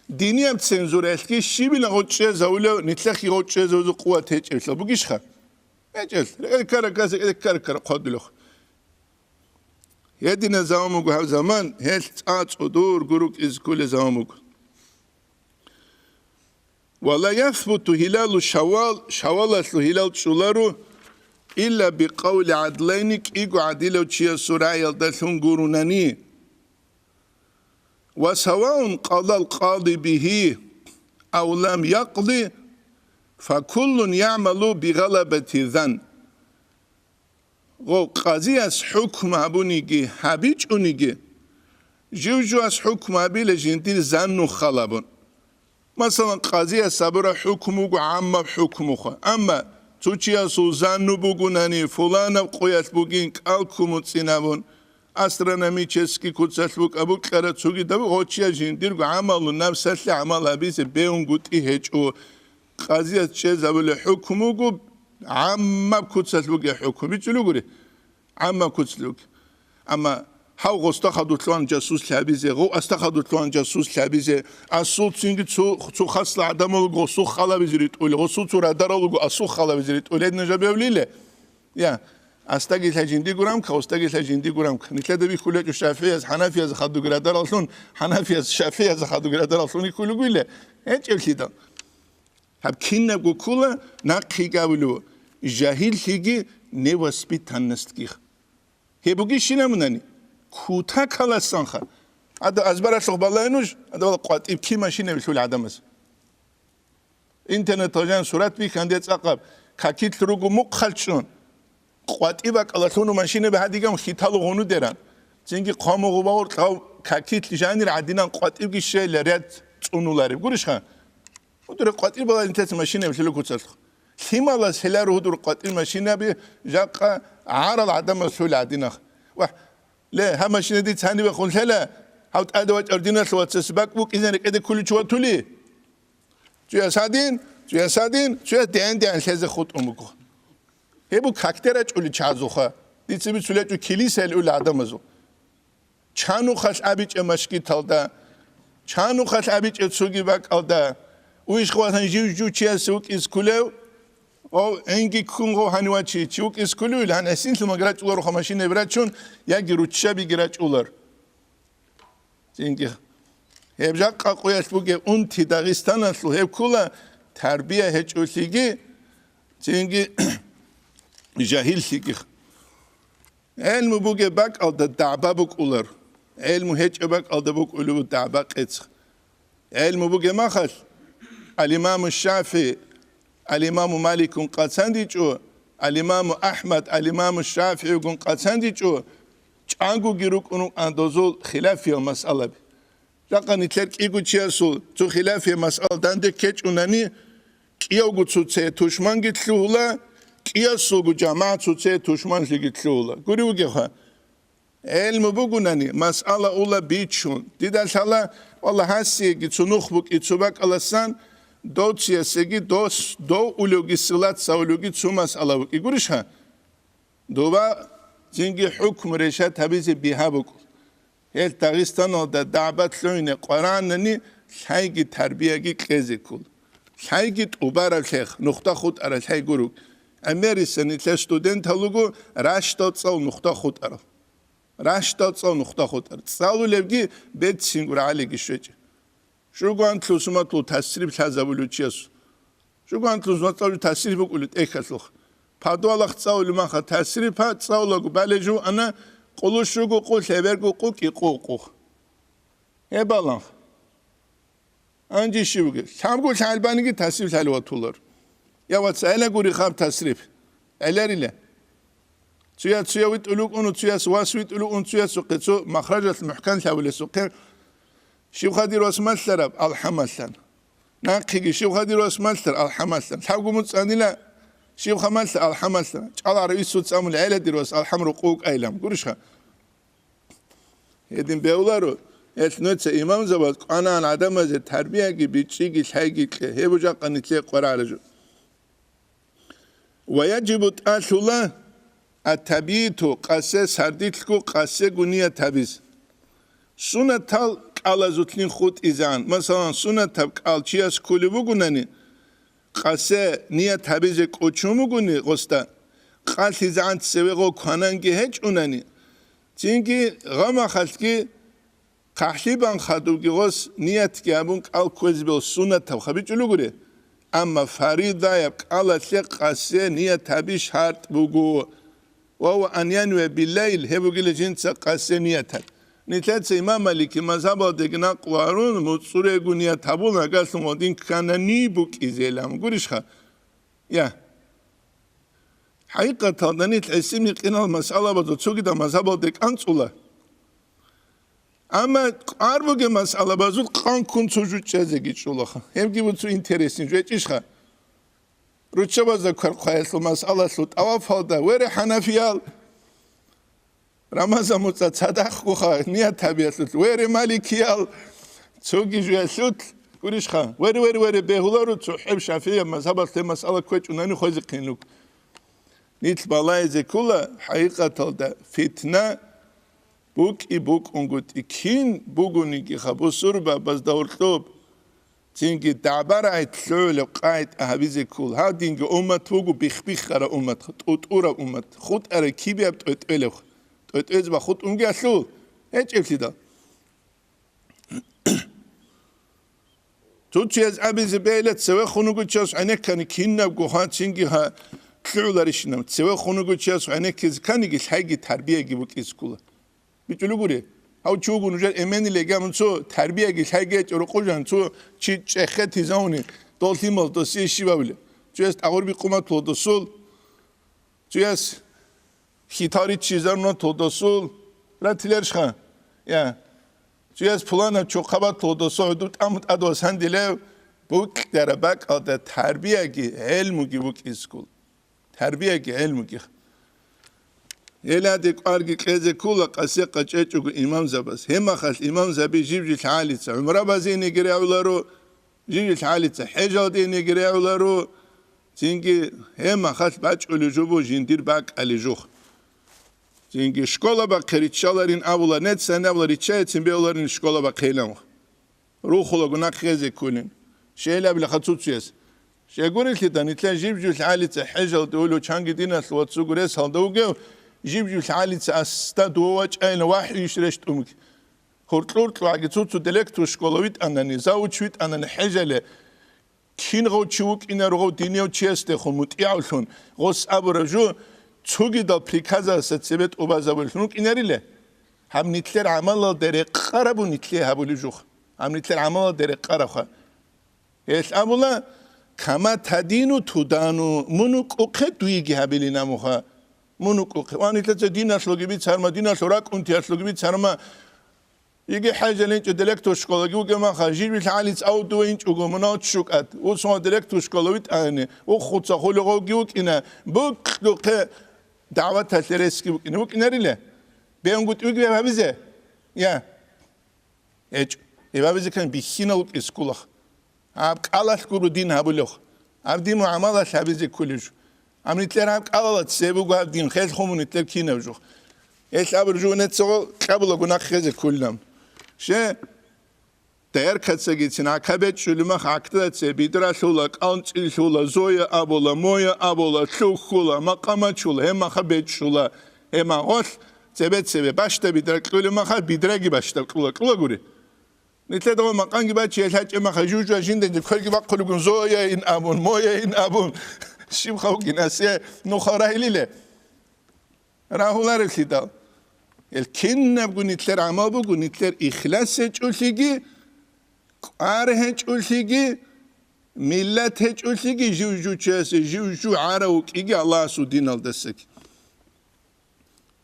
динияб цензураялъги щибила гъов чӀезавулев, нилъехъе гъов чӀезавузе къуват гьечӀеблъа бугищха? ГьечӀел, рекӀел ккара ккаса, рекӀел ккара ккара хъодулев. Гьедина заман буго гьаб заман, гьелъ цӀа-цӀудур гурукӀизе кколел заман буго. Ва ла ясбуту гьилалу шаввал, шаввалалъул гьилал чӀоларо, илла бикъавли гӀадлайни, кӀиго гӀадилав чиясул рагӀиялдалъун гурунани. Ва саваун къадал къади бигьи ав лам якъди, факуллун ягӀмалу бигъалабати зан. Гъов къазияс хӀукму гьабуниги гьабичӀониги, жив-живас хӀукму гьабила жиндир занну халабун. Масалан, къазияс гьабураб хӀукму буго гӀаммаб хӀукмуха, амма цо чиясул занну бугунани, фуланаб къоялъ бугин кӀал ккун буцин абун, астрономический куцалъ букӀа-букьара цогидаб гъочияс жиндирго гӀамалу напсалъе гӀамал гьабизе бегьунгутӀи гьечӀо. Къазиялъ чӀезабулеб хӀукму буго гӀаммаб куцалъ бугеб хӀукму. БичӀчӀулев гури? ГӀаммаб куцалъ бугеб. Амма гьав гъосда хадурлъугьан жасуслъи гьабизе, гъов асда хадурлъугьан жасуслъи гьабизе, асул цинги цо, цо хасла гӀадамал руго гъосул халабизе ритӀулел, гъосул цо радарал руго асул халабизе ритӀулел, гьедина жо бегьулила? Я, асдаги лъай жиндиго рамка, гъосдаги лъай жиндиго рамка. Нилъеда бихьулечӀо шафигӀияз, хӀанафиязда хадуги радараллъун, хӀанафияз шафигӀиязда хадуги радараллъун бихьулел ругила? ГьечӀеблъидал. Гьаб кинабго ккола нахъеги абулеб, жагьиллъиги невоспитанностьги. Гьеб бугищинабунани, кутакаласанха. Ада азбаралъухъ балай нуж, ада вала къватӀиб кин машинабилъул гӀадамаз. Интернеталъ жан сурат бихьанде цӀакъаб, какилъ руго мухъалчӀун, къватӀиб бакӀалалъуну машинаби гьадиган хьиталу гъунудеран. Цинги хъваму гъубагъур кьав какилъ жанир гӀадинан къватӀибги щейла ряд цӀунулареб. Гурищха? Гьудур къватӀир балагьинтес машинаби лъила куцалъухъ. Лъималаз лъеларо гьудур къватӀир машинаби жакъа гӀарал гӀадамаз лъула гӀадинах. Вагь, ле, гьаб машина дица гьанибехун лъела, гьав тӀаде вачӀар диналъ вацас бакӀ букӀизан рекӀеде ккуличи ватули? Цуяс гьадин, цуяс гьадин, цуяс дигӀан-дигӀан лъезе хутӀун буго. Гьеб буго какде рачӀули чагӀазулха, дица бицулечӀо килисаялъ ула гӀадамазул. Чанухъалъ абичӀеб машгиталда, чанухъалъ абичӀеб цоги бакӀалда, уйшха ватан жив-жив чиясе вукӀиз ккулев, гъов гӀинги ккун гъов гьанивачи чи вукӀиз ккулевил, гьан гӀисинлъун мага рачӀулароха машинаби рачун, яги руччабиги рачӀулар. Цинги гьеб жакъа къуялъ бугеб унти Дагъистаналъул гьеб ккула тарбия гьечӀолъиги, цинги жагьиллъиги. ГӀелму бугеб бакӀалда дагӀба букӀулар, гӀелму гьечӀеб бакӀалда букӀулеб дагӀба-къецӀ. ГӀелму бугеб махалъ, ал-Имаму ШафигӀи, ал-Имаму Маликун къацандичӀо, ал-Имаму АхӀмад, ал-Имаму ШафигӀигун къацандичӀо, чӀагоги рукӀун рукӀана дозул хилафиял масъалаби. Жакъа нилъер кӀиго чиясул цо хилафиял масъала данде ккечӀунани, кӀиявго цоцае тушманги лъугьула, кӀиясулго жамагӀат цоцае тушманлъиги лъугьула. Гури вугевха, гӀелму бугунани, масъала ула бичун. Дида лъала, валлагь, гьасиеги цо нух букӀи цо бакӀаласан, дов циясеги дос, дов улевги силат савулевги цо масъала вукӀи. Гурищха? Доба цинги хӀукму решат гьабизе бигьа букӀу. Гьел Дагъистаналда дагӀбат лъугьине къваранани лъайги тарбияги кьезе ккол. Лъайги тӀубараб лъех, нухда хутӀараб лъай гуруг. ГӀемерисани лъе студентал руго ращдал цӀал нухда хутӀарал. Ращдал цӀал нухда хутӀар. ЦӀалулевги беццингур гӀалиги щвечӀеб. Жугьантлъу суматлъу тасриб лъазабулев чиясул. Жугьантлъу суматлъу тасриб букӀулев тӀехьалъухъ. Падвалахъ цӀалулев маха тасриб, гьа, цӀалулаго бале жуана, Къулущ руго къу, лъеберго къу, кӀикъу къу. Гьеб балагь. Гьанже щибги, лъабго лъагӀел баниги тасиб лъалев ватулар. Я, вац, гӀела гури хаб тасриф. ГӀеларила. Цуя-цуя витӀулев вукӀун, цуяс вас витӀулев вукӀун, цуясухъе цо махражалъ мухӀкан лъавулесухъе. Щибха дир вас малъараб? Алхъамалъан. Нахъеги щибха дир вас малъар? Алхъамалъан. Лъабго муцӀ анила, щибха малъа? Алхъамалъан. ЧӀалгӀарав исуц амул гӀела дир вас, алхъам рукъу вукӀайилан. Гурищха? Гьедин бегьуларо, гьелъ нуца имамзабаз кӀванагӀан гӀадамазе тарбияги бичӀчӀиги лъайги кье, гьеб жакъа нилъее къварагӀараб жо. Ва яжибу, тӀалъула, ат-табйиту, къасе сардилъго къасего ният гьабиз. Сунатал кӀалазулъин хутӀизегӀан, масалан, сунатаб кӀал чияс кколеб бугунани, къасе ният гьабизе кӀочон бугони гъосда, къалъизегӀан цеве гъо квананги гьечӀунани, цинги гъамахалъги хъахӀлъи бан хадубги гъос ниятги гьабун кӀал кквезе бегьула сунатаб хабичӀулугури, амма фаридаяб кӀалалъе къасе ният гьаби шартӀ буго. Ва ва ан янвия биллайл, гьеб бугила жинца къасе ният гьаб. Нилъеца имам Малики мазгьабалдеги накълу гьарун, муцӀцӀурего ният гьабун, агарлъун гъодин кканани букӀизелан. Гурищха? Я. ХӀакъикъаталда нилъ гӀисибни къинал масъалабазул цогидал мазгьабалде кӀанцӀула. Амма кӀвар бугеб масъалабазул къан-ккун цо жучӀезеги чӀулаха. Гьебги буцу интересни жвечӀищха? Руччабазда квер-хъваялъул масъалалъул тӀавафалда, вере хӀанафиял, Рамазан муцӀа цадахъгоха ният гьабиялъулъ, вере маликиял, цоги жуялъулъ, гурищха, вере, вере, вере, бегьуларо, цохӀеб шафигӀияб мазгьабалъ гьеб масъала кквечӀунани хвезехъин руго. Нилъ балагьизе ккола, хӀакъикъаталда фитна букӀи букӀунгутӀи, кин бугониги хабусурбабазда гьоркьоб. Цинги дагӀба-рагӀи лъугӀулеб къагӀида гьабизе ккола. Гьадинги уммат буго бих-бихараб уммат, тӀутӀураб уммат, хутӀараб кибияб тӀветӀвелеб, тӀветӀвезе бахутӀунги алъул гьечӀеблъидал. Цо чияс абизе бегьила, цевехун вуго чияс гӀенеккани кинабго гьа, цинги гьа лъугӀуларищинаб. Цевехун вуго чияс гӀенеккизе кканиги лъайги тарбияги букӀизе ккола. БичӀулев гури, гьав чи вуго нужер эменил легамун цо тарбияги лъайги гьечӀо рокъов жан, цо чи чӀехетизавуни, дол лъимал досие щиб абилеб? Цояс тӀагъурби къумат лодосул, цояс хитариччизарунат лодосул, ратиларищха? Я. Цояс пуланаб чохъабат лодосул, гӀуду тӀаму тӀадвас гьандилев, букьараб бакӀалда тарбияги гӀелмуги букӀизе ккола. Тарбияги гӀелмуги. Гьеладе кӀварги кьезе ккола къасе къачӀечӀого имамзабаз. Гьебмахалъ имамзаби жиб-жил гӀалица гӀумрабазинеги регӀуларо, жиб-жил гӀалица хӀежалдинеги регӀуларо, цинги гьебмахалъ бачӀулеб жо буго жиндир бакӀалде жух. Цинги школа бахъе риччаларин абула, нецани абула, риччаяцин бегьуларин школа бахъейилан. Рухулаго нахъезе кколин. Щейилабилаха цуцуяс. Щегурелъидал, нилъер жиб-жиб гӀалица хӀежалде улев, чанги диналъ вацуго рес гьалда вугев, жиб-жиб гӀалица асда дова вачӀайилан вахӀюйищ рещтӀунги. Гьоркьор-кьогӀаги цуцу директор школа витӀанани, завуч витӀанани хӀежале, кин гъов чи вукӀинаро гъов динияв чиясдехун мутӀигӀавлъун, гъос абураб жо цогидал приказалъа цебе тӀубазабулелъун вукӀинарила? Гьаб нилъер гӀамалалда рекъараб нилъее гьабулеб жух. Гьаб нилъер гӀамалалда рекъарабха. Гьелъ абула, «Кама тадину тудану», мун вукӀухъе дуеги гьабилин абуха. Мун вукӀухъе. Ва нилъеца диналъулги бицарма, диналъул ракӀунтиялъулги бицарма, Иги хӀежалинчӀо директор школаги вугев маха, жибил гӀалиц авдуве инчӀого мунагьал чӀукӀад, усума директор школа витӀани, уххуца хулигъовги вукӀина, букьухъе дагӀваталъе ресги вукӀина. ВукӀинарила? БегӀунгутӀи вугев гьабизе? Я. ГьечӀо. Гьеб гьабизе ккани бихьинал вукӀиз кколах. Гьаб кӀалалъ гуро дин гьабулев. Гьаб дин мугӀамалалъ гьабизе кколев жо. Гьаб нилъер гьаб кӀалалац цебе буго гьаб дин, хелхъун мун нилъер кинаб жо. Гьелъ абур жугьунецаго кьабулаго нахъезе кколилан. Ще, дояркацагицин гӀака бечӀчӀулеб мах гӀактаца бидралъула, кӀанцӀилъула, зоя абула, моя абула, лъухьула, макъамачула, гьеб маха бечӀчӀула, гьеб магъолъ цебе-цебе бащда бидра кьулеб маха бидраги бащда кьула, кьулагури. Нилъеда гъо макъанги бачи, гьел гьачӀеб маха жужа жинда кверги бахъулигун, зояин абун, мояин абун. Щиб хавкинасе нуха рагьилиле? Рагьуларевлъидал. Ил кинабго нилъер гӀамал буго, нилъер ихлас гьечӀолъиги, кӀвар гьечӀолъиги, миллат гьечӀолъиги, жив-жучасе жив-жу гӀарав вукӀиги Аллагьасул диналдасаги.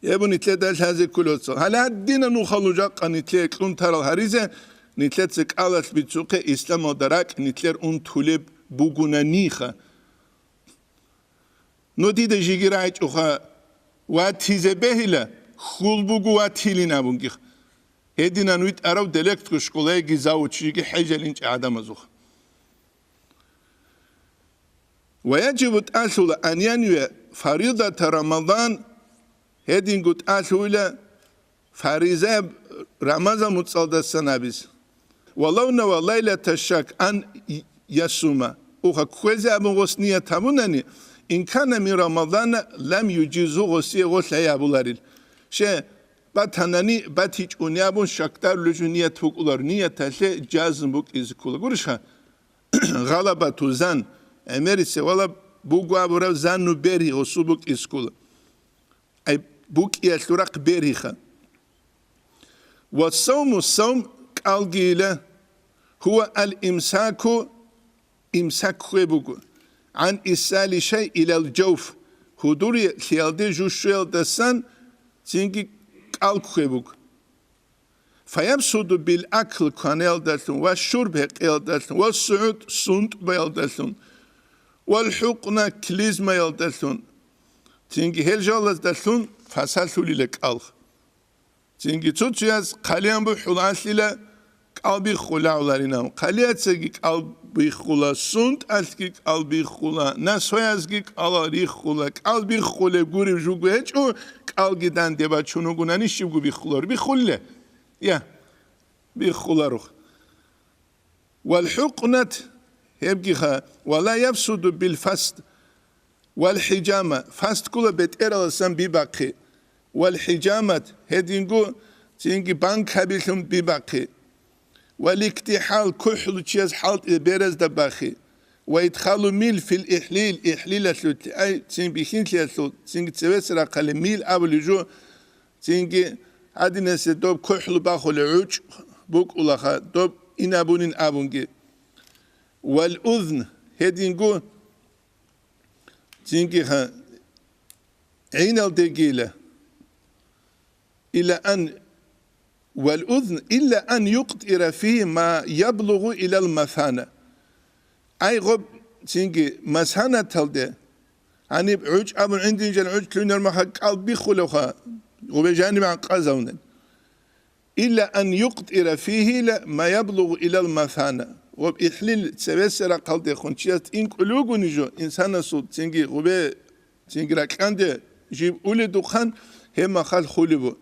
Гьеб нилъеда лъазе кколел цо. Гьале гьадинаб нухалъ жакъа нилъее кьун тарал гьаризе, нилъеца кӀалалъ бицухъе исламалда ракӀ нилъер унтулеб бугунаниха. Ну дида жиги рагӀичӀоха ватизе бегьила, хьул буго ватилин абунгих. Гьединан витӀарав делектго школаеги завучиги хӀежалинчӀи гӀадамазухъ. Ва яжибу тӀалъула ан янвия фаридата Рамадан, гьединго тӀалъула фаризаяб Рамазан муцӀалдасан абиз. Валав нава лайлата шак ан ясума. Уха кквезе абун гъос ният гьабунани, ин кана мин Рамадана лам южизу гъосие гъолъай абуларил. Ще батанани батичӀуни абун шакдарулев жо ният букӀулар, нияталъе жазм букӀизе ккола. Гурищха? Гъалабату зан, гӀемерисев вала буго абураб занну берги гъосул букӀизе ккола. Ай, букӀиялъул рахъ бериха. Ва савму, савм кӀалгийила, гьува ал-имсаку, имсак хве буго, гӀан исали шай илал жавф, гьудурлъиялде жу щуялдасан цинги кӀалг хве буго. Фаябсуду бил акл кванаялдалъун ва шурб гьекъиялдалъун ва сугӀут сунтӀбаялдалъун ва хӀукъна клизмаялдалъун. Цинги гьел жалаздалъун фасалъулила кӀалх. Цинги цо-цояз хъалиян бухӀул алъила кӀалбиххула гӀоларинав. Хъалияцаги кӀалбиххула, сунтӀалъги кӀалбиххула, насоязги кӀалал риххула, кӀалбиххулеб гуреб жуго гьечӀо, кӀалги данде бачун вугунани щибго биххулар. Биххуле? Я, биххуларух. Вал хӀукънат гьебгиха, ва ла яфсуду бил фаст, вал хӀижама, фаст ккула бетӀераласан бибахъи, вал хӀижамат гьединго цинги банкабилъун бибахъи, вал иктихӀал кухӀлу чияс хӀалтӀи беразда бахи, ва идхалу мил фил ихлил, ихлилалъулъ, ай, цин бихьинлъиялъул, цинги цевес рахъали мил абулев жо, цинги гьадинасе доб кухӀлу бахулев гӀучӀ букӀулаха, доб инабунин абунги. Вал узн, гьединго цинги ха-, гӀиналдегила. Ила ан, вал узн, илла ан юкътӀира фигьи ма яблугъу илал масана. Ай гъоб цинги масанаталде, гьаниб гӀучӀ абун гӀиндинжал гӀучӀ лъугьинар маха кӀалбиххулевха, гъубе жаниб гӀанкъазавнел. Илла ан юкътӀира фигьила ма яблугъу илал масана. Гъоб ихлил цевесарахъалдехун чияс тӀинкӀулев вугони жо, инсанасул цинги гъубе, цинги ракьанде жиб уледухъан гьеб махал хулеб бу.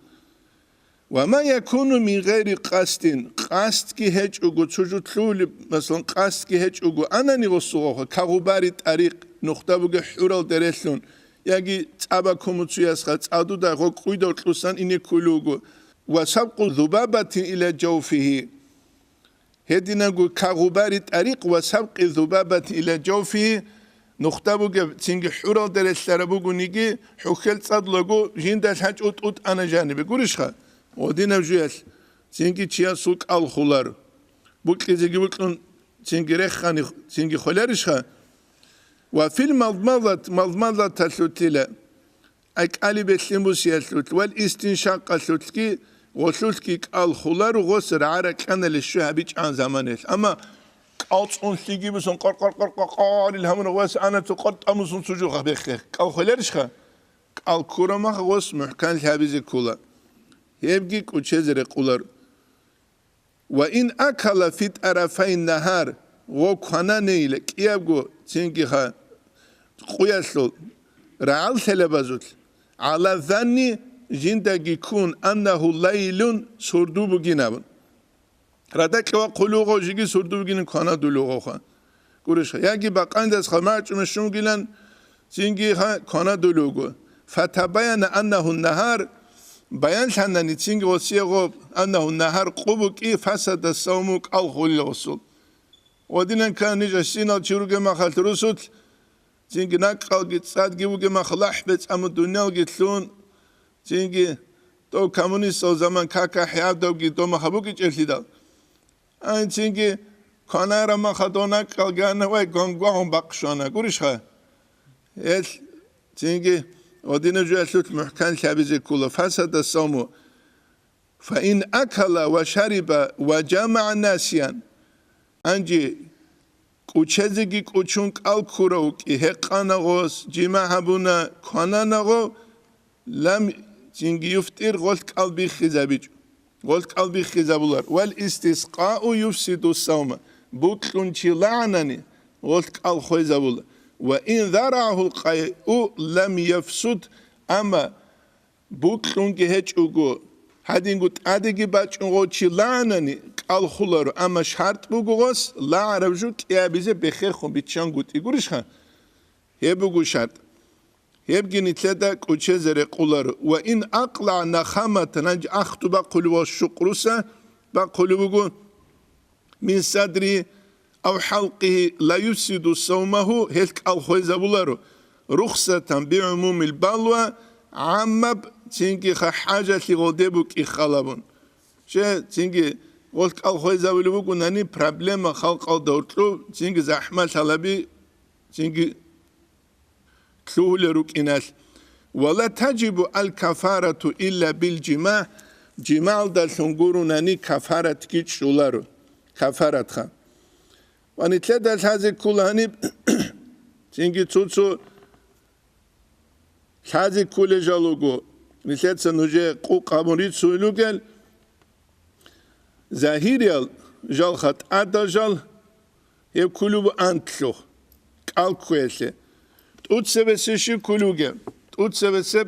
Ва ма якуну мин гъайри къасдин, къасдги гьечӀого цо жо лъугьулеб, масалан, къасдги гьечӀого анани гъосугъаха, кагъубари тӀарикъ, нухда бугеб хӀурал дерелъун, яги цӀаба кумуцуясха цӀадуда гъо кӀуйдав кьусан ине ккулев вуго, ва сабкъу зубабатин ила жавфигьи. Гьединабго кагъубари тӀарикъ ва сабкъи зубабатин ила жавфигьи, нухда бугеб цинги хӀурал дерелъараб бугониги, хӀухьел цӀадулаго жинда лъачӀо тӀутӀана жанибе. Гурищха? Гъодинаб жуялъ цинги чиясул кӀал хулар. Букьизеги букьун цинги рехани, цинги холарищха? Ва фил малмалат, малмалаталъулъила. Ай кӀали бехлъин бусиялъулъ, вал истиншакъалъулъги, гъолъулъги кӀал хуларо гъос рагӀа-ракьаналъе щвей гьабичӀан заманаялъ. Амма кӀал цӀун лъиги бусон къар-къар-къар-къарил гьамуна гъос ана цо къар тӀамусун цо жо бехе. КӀал хуларищха? КӀал ккураб мах гъос мухӀканлъи гьабизе ккола. Гьебги кӀучезе рекъолар. Ва ин акала фи тӀарафайн нагьар, гъо квананейила кӀиябго цинги ха къуялъул рагӀал лъелабазулъ, гӀала занни жиндаги ккун аннагьу лайлун сурду бугин абун. Радакьа ва хъулугъав жиги сурду бугин кванадулугъавха. Гурищха, яги бакъандас хамачӀуна щунгилан, цинги ха кванадулуго. Фатабаяна аннагьу нагьар, баянлъанани цинги гъосие гъоб, аннагьу нагьар къу букӀи фасада савму кӀал хулил гъосул. Гъодинан ккан ниж гьасинал чи ругеб махалъ русулъ, цинги накӀкӀалги цӀадги бугеб мах лахӀбе цӀаму дуниялги лъун, цинги Дов коммунистал заман кака хӀябдавги дома гьабукӀичӀеблъидал. Ай, цинги кванара маха дона кӀалгана вай гвангвагьун бахъ щвана, гурищха? Гьел цинги гъодина жуялъулъ мухӀкан лъабизе ккула, фасада савму. Фаин акала ва шариба ва жамагӀа насиян. Анжи кӀучезеги кӀучун кӀал ккурав вукӀи, гьекъана гъос, жима гьабуна, кванана гъов, лам цинги юфтӀир, гъолъ кӀал биххизабичӀо, гъолъ кӀал биххизабулар. Вал истискъау юфсиду савма, букьун чи лагӀанани, гъолъ кӀал хвезабула. Ва ин зарагӀагьул къайъу лам яфсуд, амма букьунги гьечӀого, гьадинго тӀадеги бачӀун гъов чи лагӀанани, кӀал хуларо, амма шартӀ буго гъос лагӀараб жо кӀиабизе бехерхун биччан гутӀи гурищха? Гьеб буго шартӀ. Гьебги нилъеда кӀучезе рекъоларо. Ва ин акълаъ нахаматан, гьанже ахту бахъулев ва щукъруса бахъулев вуго, мин садри ав халкъи ла юфсиду савмагьу, гьелъ кӀал хвезабуларо, рухсатан бигӀумумил балва, гӀаммаб, цинги ха хӀажалъи гъолде букӀи халабун. Че, цинги гъолъ кӀал хвезабулев вугонани, проблема халкъалда гьоркьоб, цинги захӀмалъалаби, цинги лъугьулел рукӀиналъ. Ва ла таджибу аль-кафарату илля бил-жимагь, жимагьалдалъун гурунани кафаратги чӀоларо. Кафаратха. Ва нилъеда лъазе ккула гьаниб, цинги цо-цо лъазе ккулел жал руго, нилъеца нужее къукъ гьабун рицун ругел, загьириял жал, хатӀадал жал, гьеб кколеб антлъухъ, кӀал кквеялъе. ТӀуцебесеб щиб кколеб бугеб? ТӀуцебесеб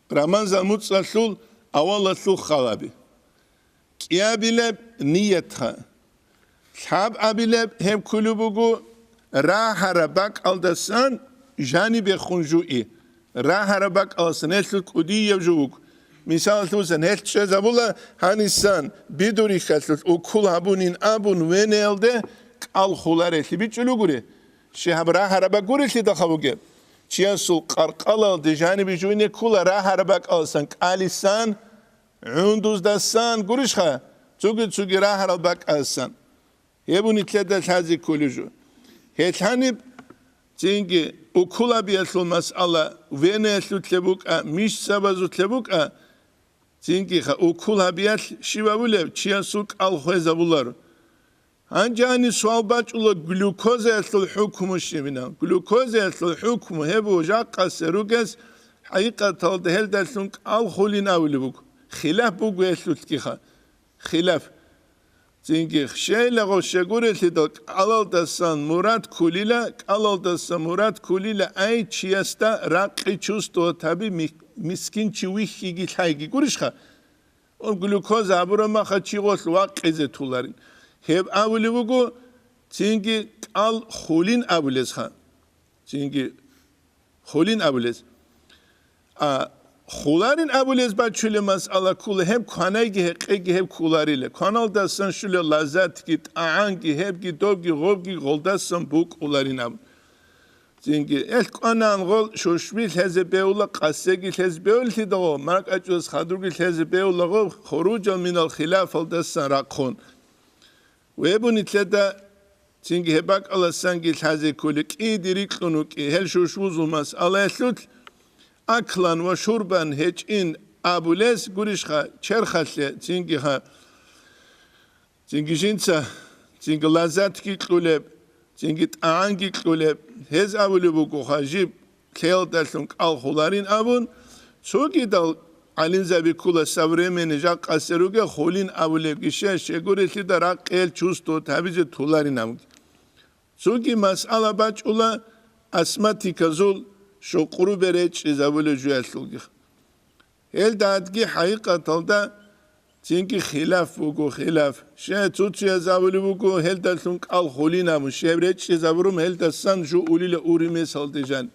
рамазан муцӀалъул авалалъул халаби. КӀиабилеб ниятха. Лъабабилеб гьеб кколеб буго, рагьараб бакӀалдасан жанибехун жуи. Рагьараб бакӀалдасан гьелъул кӀудияб жо вуго. Мисалалъусан, гьелъ чӀезабула гьанисан, бидурихьалъулъ укул гьабунин абун венеялде кӀал хуларелъи бичӀчӀулугури. Щай гьаб рагьараб бакӀ гурелъидалха бугеб? Чиясул къаркъалалде жанибе жуине ккула рагьараб бакӀалдасан, кӀалисан, гӀундуздасан гурищха, цуги-цуги рагьарал бакӀасан. Гьеб нилъеда лъазе кколеб жо. Гьелъ гьаниб цинги укул гьабиялъул масъала венаялъулъе букӀа, мышцабазулъе букӀа, цинги ха укул гьабиялъ щиб абулеб, чиясул кӀал хвезабуларо. Гьанже гьаниб суал бачӀула, глюкозаялъул хӀукму щибина? Глюкозаялъул хӀукму гьеб жакъасе ругес, хӀакъикъаталда гьелдалъун кӀал хулин абулеб буго. Хилаф буго гьелъулъгиха. Хилаф. Цинги щайлаго щегурелъидал кӀалалдасан мурад ккулила, кӀалалдаса мурад ккулила, ай, чиясда ракъи чувствовать гьаби, ми-, мискин чи вихьиги лъайги. Гурищха? Ун глюкоза гьабураб маха чи гъолъ вакъизе туларин. Гьеб абулеб буго, цинги кӀал хулин абулезха. Цинги хулин абулез. А хуларин абулез бачулеб масъала ккула, гьеб кванайги гьекъеги гьеб кколарила. Кваналдасан щулеб лаззатги, тӀагӀанги, гьебги, добги, гъобги гъолдасан букӀуларин абун. Цинги, гьелъ кӀванаан гъол, шушби лъезе бегьула, къасеги лъезе бегьуллъидагъо, маркӀачӀулас хадурги лъезе бегьулагъо, хуружал минал хилафалдасан рахъун. Веб нилъеда цинги гьеб бакӀаласанги лъазе кколеб кӀиде рикьун вукӀи, гьел шушбузул масъалаялъулъ, аклан ва шурбан гьечӀин абулес гурищха, черхалъе, цинги гьа, цинги жинца, цинги лаззатги кьулеб, цинги тӀагӀанги кьулеб, гьез абулеб буго, гьажиб лъеялдалъун кӀал хуларин абун, цогидал гӀалимзаби ккула, современный жакъасе ругел хулин абулебги щай, щегурелъида ракъел чувствовать гьабизе туларин абунги. Цоги масъала бачӀула астматиказул шукъру беречӀчӀизабулеб жуялъулги. Гьелдадги хӀакъикъаталда цинги хилаф буго, хилаф. Щай цуцуяз абулеб буго, гьелдалъун кӀал хулин абун, щай речӀчӀизабурун, гьелдасан жо улила ури месалде жан.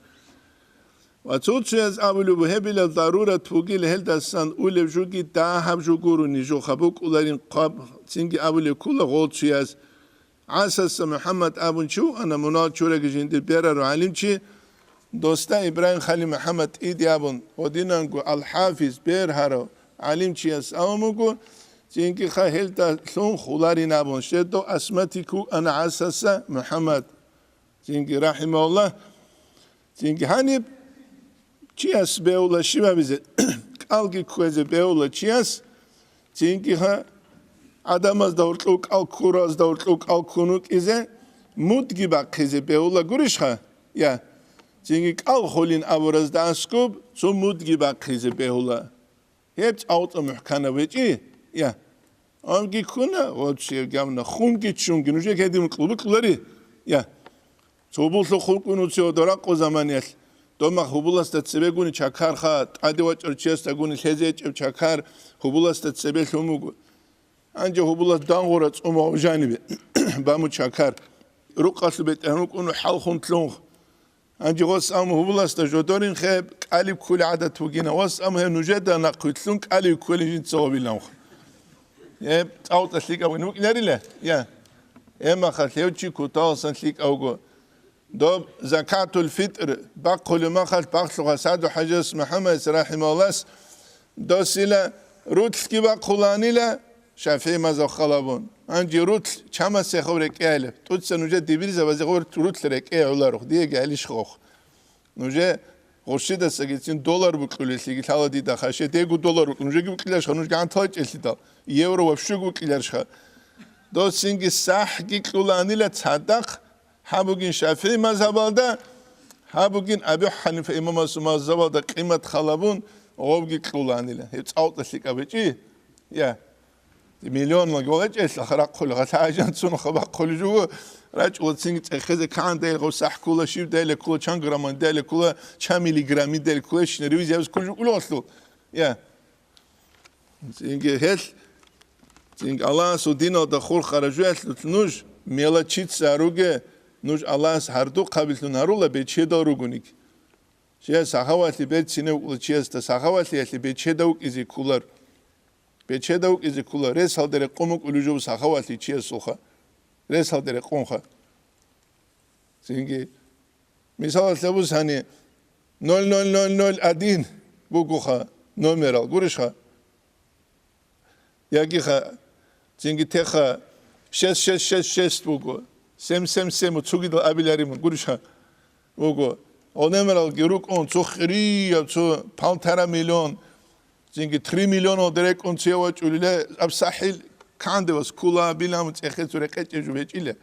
Ва цуцуяз абулеб буго, гьебилал дарурат бугила, гьелдасан улеб жоги дагьаб жо гурони, жо хабукӀуларин хъваб, цинги абулеб ккула гъолцуяз. ГӀасаса МухӀаммад абун чи вукӀана, мунагьал чураги жиндир берарав гӀалимчи, Досда Ибрагьим Халил МухӀаммад тӀиде абун, гьодинанго ал-ХӀафиз, бергьарав гӀалимчияс абун буго, цинги-ха гьелда лъун хуларин абун, щедо асматику ана гӀасаса МухӀаммад, цинги рахӀимагьуллагь, цинги гьаниб чияс бегьула щиб гьабизе, кӀалги кквезе бегьула чияс, цинги-ха гӀадамазда гьоркьов кӀал ккуразда гьоркьов кӀал ккун вукӀизе, мудги бахъизе бегьула гурищха? Я. Цинги кӀал холин абуразда аскӀуб, цо мудги бахъизе бегьула. Гьеб цӀалцӀа мухӀканаб гьечӀи? Я. Амги ккуна, вообще гавна, хунги чунги, нужеги гьедин кьулбукьулари? Я. Цо гьубуллъухъ хӀукӀун уцев доракъо заманиялъ, дома гьубуласда цебегуни чакарха, тӀаде вачӀарав чиясдагуни лъезе гьечӀеб чакар гьубуласда цебе лъун буго. Гьанже гьубулас дангъура цӀумагъав жанибе баму чакар. Рукъалъу бетӀергьан вукӀун хӀалхун лъун. Гьанже гъос ам гьубуласда жодорин хеб кӀалиб ккули гӀадат бугина, гъос ам гьев нужеда нахъвилълъун кӀалиб кквелин жинца гъобиланха. Гьеб цӀалцӀа лъикӀаб вукӀинарила? Я. Гьеб махалъ гьев чи куталасан лъикӀавго. Доб закатул-фитӀр бахъулеб махалъ бахлъуха СагӀду-хӀажас МухӀаммадас рахӀимагьуллагьас, досила рулъги бахъуланила, ШафигӀи мазгьаб халабун. Гьанже рулъ чамасехъав рекӀеялъ, тӀуца нужер дибирзабазехъав рулъ рекӀегӀуларо, диеги гьалищ хохъ. Нужер гъурщидасагицин доллар букьулелъиги лъала дида, хаше дего доллар букьу, нужеги букьиларищха, нуж гӀанталачӀелъидал, евро вообще букьиларищха. Досинги сахӀги кьуланила цадахъ, гьаб бугин ШафигӀи мазгьабалда, гьаб бугин Абу ХӀанифа имамасул мазгьабалда къимат халабун, гъовги кьуланила. Гьеб цӀалцӀа лъикӀаб гьечӀи? Я. Миллионлаги валачӀелъа харахъули, гъалъа гьажан цунха бахъули жуго, рачӀула цинги цӀехезе кагӀан дайла гъов сахӀ ккула, щиб дайла ккула, чан грамм дайла ккула, чан миллиграмми дайла ккула, щина ревизия абиз ккули жуго гъолъул. Я. Цинги гьелъ, цинги Аллагьасул диналда хурхара жуялъулъ нуж, мелочица руге, нуж Аллагьас гьардухъабилъун гьарула бечедал ругониги. Чияс сахавалъи берцине вукӀула, чиясда сахавалъиялъе бечеда вукӀизе кколар. Бечеда вукӀизе ккола, ресалде рекъон вукӀулев жо сахавалъи чиясулха. Ресалде рекъонха. Цинги, мисалалъе абуз гьани, ноль ноль ноль ноль один бугоха номерал, гурищха? Ягиха, цинги теха, шесть шесть шесть шесть буго, семь семь семь цугидал абиларимун, гурищха? Вуго. Гъол номералги рукӀун, цо хирияб, цо полтора миллион, цинги три миллионалде рекӀун цеве вачӀулила, аб сахӀил кандевас ккула, билан цӀехецо рекъечӀеб жо гьечӀила.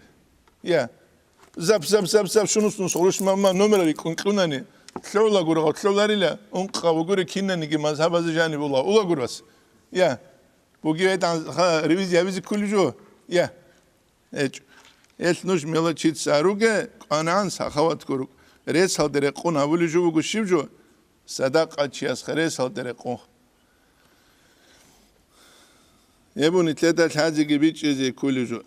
Я. Зап, зап, зап, зап, шунус-нус гъурущ мамма номерал рикӀкӀун кьунани, лъугӀула гургъав лъугӀларила, ункъа вугури кинаниги мазгьабазе жаниб ула, ула гурас. Я. Буги гьетӀан ха ревизия гьабизе ккули жо. Я. ГьечӀо. Гьелъ нуж мелочица руге, кӀванагӀан сахаватго рук. Ресалде рекъон гьабулев жо вуго щив жо? Садакъа чияс ресалде рекъон. Гьеб нилъеда лъазеги бичӀчӀизе кколев жо.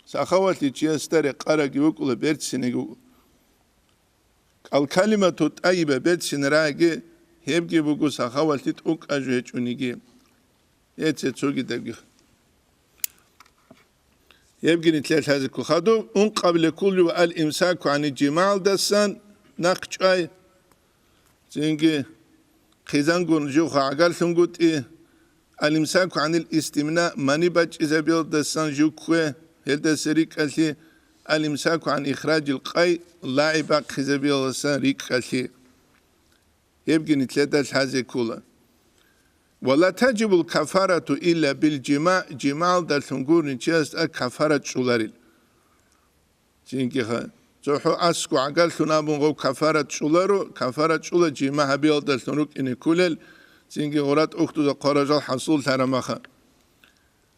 Сахавалъи чиясда рекъараги вукӀула, берцинеги вукӀула. Ал-калимату тӀайиба берцинарагӀаги, гьебги буго сахавалъи тӀокӀаб жо гьечӀониги. Гьеце цогидабги. Гьебги нилъер лъазеги хадуб, ункъабилеб кколев ал-имсаку гӀани жимагӀалдасан нахъчӀвай, цинги хъизангун живха гӀагарлъунгутӀи, ал-имсаку гӀанил истимна мани бачӀизабиялдасан жив ккве, гьелдаса рикӀкӀалъи, ал-имсаку гӀан ихражил къай лагӀи бахъизабиялдасан рикӀкӀалъи. Гьебги нилъеда лъазе ккола. Ва ла таджибул кафарату илля бил жима, жимагӀалдалъун гурони чиясда кафарат чӀоларил. Цинги ха, цохӀо аскӀо гӀагарлъун абун гъов кафарат чӀоларо, кафарат чӀола жима гьабиялдалъун рукӀине кколел, цинги гъурат ухтуза хъваражал хӀасуллъарамаха.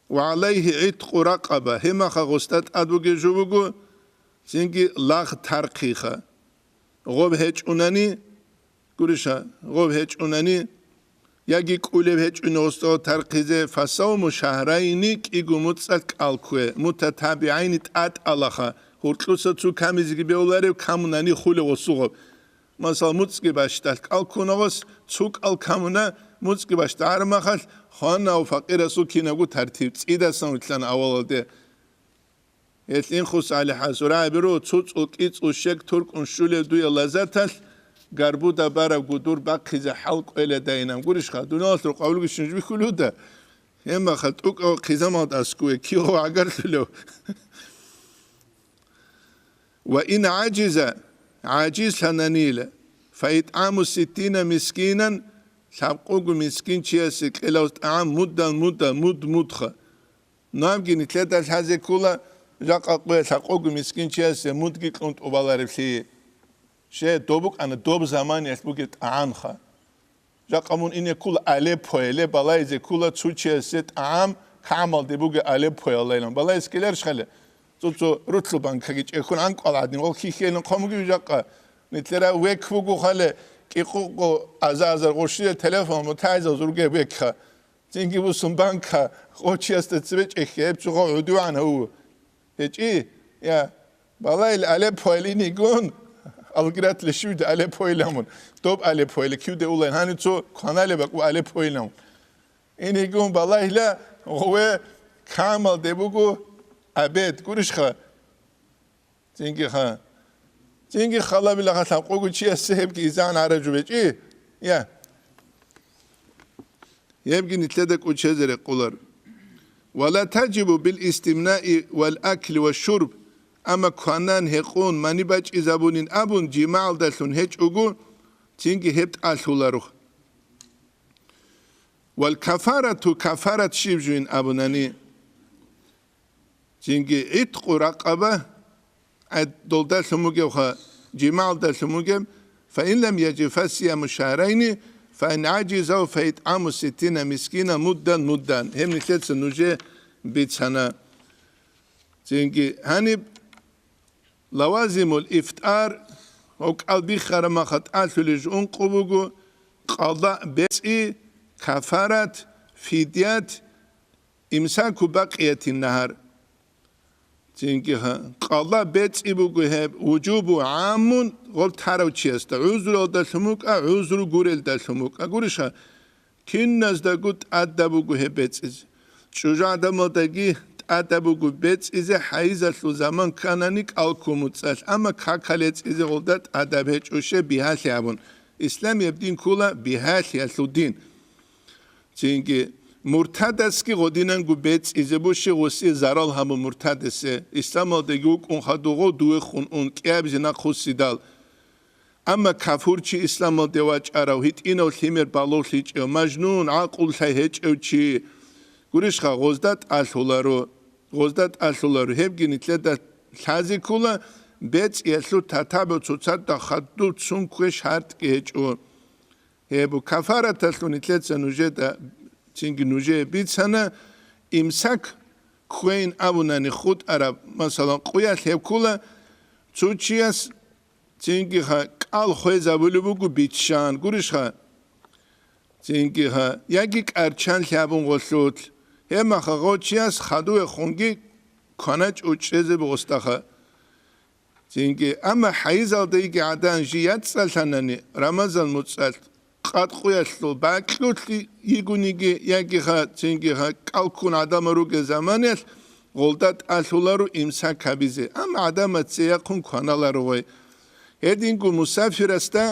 Ва гӀалайгьи гӀиткъу ракъаба, гьемаха гъосда тӀад бугеб жо буго, цинги лагъ тархъиха. Гъоб гьечӀунани, гуриша, гъоб гьечӀунани, яги кӀулеб гьечӀуни гъосда тархъизе, фасавму шагьрайни, кӀиго муцӀалъ кӀал ккве, мутатабигӀайни тӀатӀалаха, гьоркьуса цо камизеги бегьуларев камунани хулев гъосул гъоб. Масала, муцӀги бащдалъ кӀал ккуна гъос, цо кӀал камуна, муцӀги бащда гьармахалъ, хванав факъирасул кинабго тартиб, цӀидасан вилълъана авалалде. Гьелъ инхус гӀалихӀас рагӀабиру, цуцӀул кӀицӀул щек туркӀун щулеб дуе лазаталъ, гарбуда бараб гудур бахъизе хӀал кӀвеладайинан гурищха, дуниялалъул къавлуги щунж бихьулуда? Гьемаха тӀукӀав хъизамалда аскӀове кигъав гӀагарлъулев? Ва ин гӀажиза, гӀажизлъананила, фаитӀаму ситтина мискинан, лъабкъого мискинчиясе кьелав тӀагӀам муддан-мудда, муд-мудха. Набги нилъеда лъазе ккола, жакъа къуя лъабкъого мискинчиясе мудги кьун тӀубалареблъи. Ще доб букӀана доб заманиялъ бугеб тӀагӀамха. Жакъа мун ине ккола Алеппояле, балайзе ккола цо чиясе тӀагӀам кагӀамалде бугеб Алеппоялайилан. Балайзе ккеларищ хъале? Цо-цо рутлу банкаги чӀехьун гӀанкӀал гӀадин, гъол хьихьейилан хъомуги жакъа. Нилъера век буго хъале, кӀикъукъо аза-азар гъурщизе телефон мутагӀизал зурге векха. Цинги бусун банка, гъочиясда цебе чӀехье, гьеб цо гъов гӀудугӀан гьаву. ГьечӀи, я, балайил Алеппоялинигун, алгират лещивида Алеппоиламун, доб Алеппоили кивде улайн, гьани цо кваналеб бакӀу Алеппоиламун. Инигун балайила гъове камалде буго абед, гурищха? Цинги ха. Цинги халабила ха лъабкъого чиясе гьебги изан гьараджу бечӀи? Я. Гьебги нилъеда кӀучезе рекъолар. Ва ла таджибу бил истимнаи вал акли ва шурб, амма кванан гьекъон мани бачӀизабунин абун жимагӀалдалъун гьечӀого, цинги гьеб тӀалъуларо. Вал кафарату, кафарат щиб жуин абунани, цинги гӀиткъу ракъаба, гӀед долдалъун бугевха, жимагӀалдалъун бугеб, фаин лам яджиб фасияму шагьрайни, фаин гӀажизав фаитӀаму ситтина мискина муддан муддан. Гьеб нилъеца нужее бицана. Цинги гьаниб лавазимул ифтар, гьав кӀал биххараб маха тӀалъулел жугьун къо буго, къада бецӀи, кафарат, фидият, имсаку бакъиятин нагьар. Цинги гьа, къала бецӀи буго гьеб, вужубу гӀаммун гъол тарав чиясда, гӀузралдалъун букӀа, гӀузру гурелдалъун букӀа. Гуриша, киназдаго тӀадаб буго гьеб бецӀизе. ЧӀужугӀадамалдаги тӀадаб буго бецӀизе хӀайизалъул заман кканани кӀал ккун муцӀалъ, амма какал ецӀизе гъолда тӀадаб гьечӀоше бигьалъи абун. Исламияб дин ккола бигьалъиялъул дин. Цинги, муртадасги гъодинанго бецӀизе буши гъуси зарал гьабун муртадасе, исламалдаги вукӀун хадугъо дуе хун ун кӀиабизе нахъуссидал. Амма кафурчи исламалде вачӀарав, гьитӀинав лъимер балугълъичӀев, мажнун, гӀакълу лъай гьечӀев чи, гурищха, гъозда тӀалъуларо, гъозда тӀалъуларо, гьебги нилъеда лъазе ккола, бецӀиялъул татабу цоцазда хадуб цун ккве шартӀги гьечӀо. Гьеб кафараталъун нилъеца нужеда, цинги нужее бицана, имсак кквейин абунани хутӀараб, масалан, къуялъ гьеб ккола, цо чияс цинги ха кӀал хвезабулеб буго биччан, гурищха? Цинги ха, яги кӀарчан лъабун гъолъулъ, гьеб маха гъов чияс хадуве хунги кваначӀо чӀезе бугъустаха. Цинги, амма хӀайизалда йиги гӀадан жий яцӀцӀалъанани, Рамазан муцӀалъ къадкъуялъул бакьулъ йигуниги яги ха, цинги ха кӀал ккун гӀадамал ругел заманаялъ гъолда тӀалъуларо имсак гьабизе, амма гӀадамаца яхъун кваналаро гъой. Гьединго мусафирасда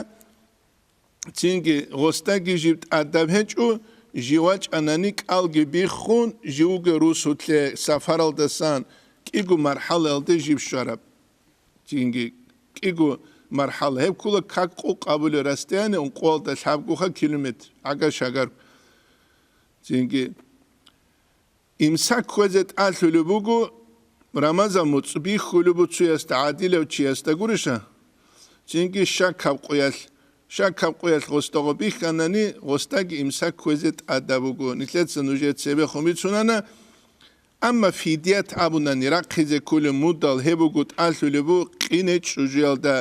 цинги гъосдаги жиб тӀадаб гьечӀо, жив вачӀанани кӀалги биххун, живго русулъе сафаралдасан кӀиго мархӀалаялде жиб щвараб. Цинги кӀиго мархӀала. Гьеб ккола как къукъ абулеб расстояние, ункъоялда лъабгоха километр, гӀага-шагар. Цинги имсак кквезе тӀалъулеб буго, Рамазан муцӀ бихьулеб буго цоясда гӀадилав чиясда гуриша? Цинги щакаб къуялъ, щакаб къуялъ гъосдагъо бихьанани, гъосдаги имсак кквезе тӀадаб буго. Нилъеца нужее цебехун бицунана, амма фидият абунани рахъизе кколеб мудал гьеб буго тӀалъулеб бу къине чӀужуялда,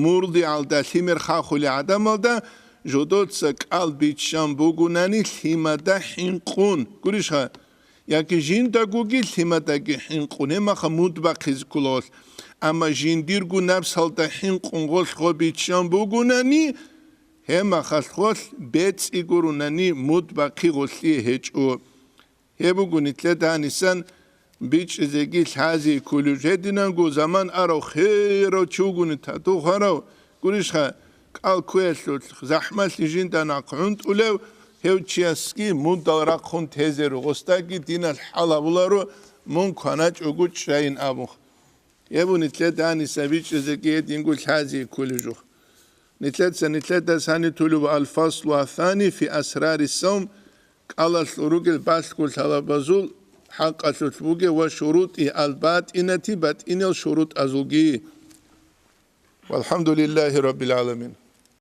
мурдигӀалда, лъимер хахулел гӀадамалда, жодоца кӀал биччан бугунани лъимада хӀинкъун. Гуриша? Яги жиндагоги лъимадаги хӀинкъун, гьеб маха муд бахъизе ккола гъолъ. Амма жиндирго напсалда хӀинкъун гъолъ гъо биччан бугунани, гьеб махалъ гъолъ бецӀи гурунани муд бахъи гъолъие гьечӀо. Гьеб буго нилъеда гьанисан бичӀчӀизеги лъази кколев жединанго заман арав херав чи вугони тату хварав, гурищха, кӀал кквеялъулъ, захӀмалъи жинда нахъ гӀунтӀулев, гьев чиясги мун дал рахъун тезе руго, гъосдаги диналъ хӀал гьабуларо, мун кваначӀого чӀайин абун. Гьеб нилъеда гьаниса бичӀчӀизеги гьединго лъази кколев жух. Нилъеца нилъеда сани тулев алфаслу асани фи асрари савм, кӀалалъул ругел балъго лъалабазул хӀакъалъулъ бугев ва шурутӀи албатӀинати, батӀинал шурутӀазулги. Валхамдулиллагьи раббил гӀаламин.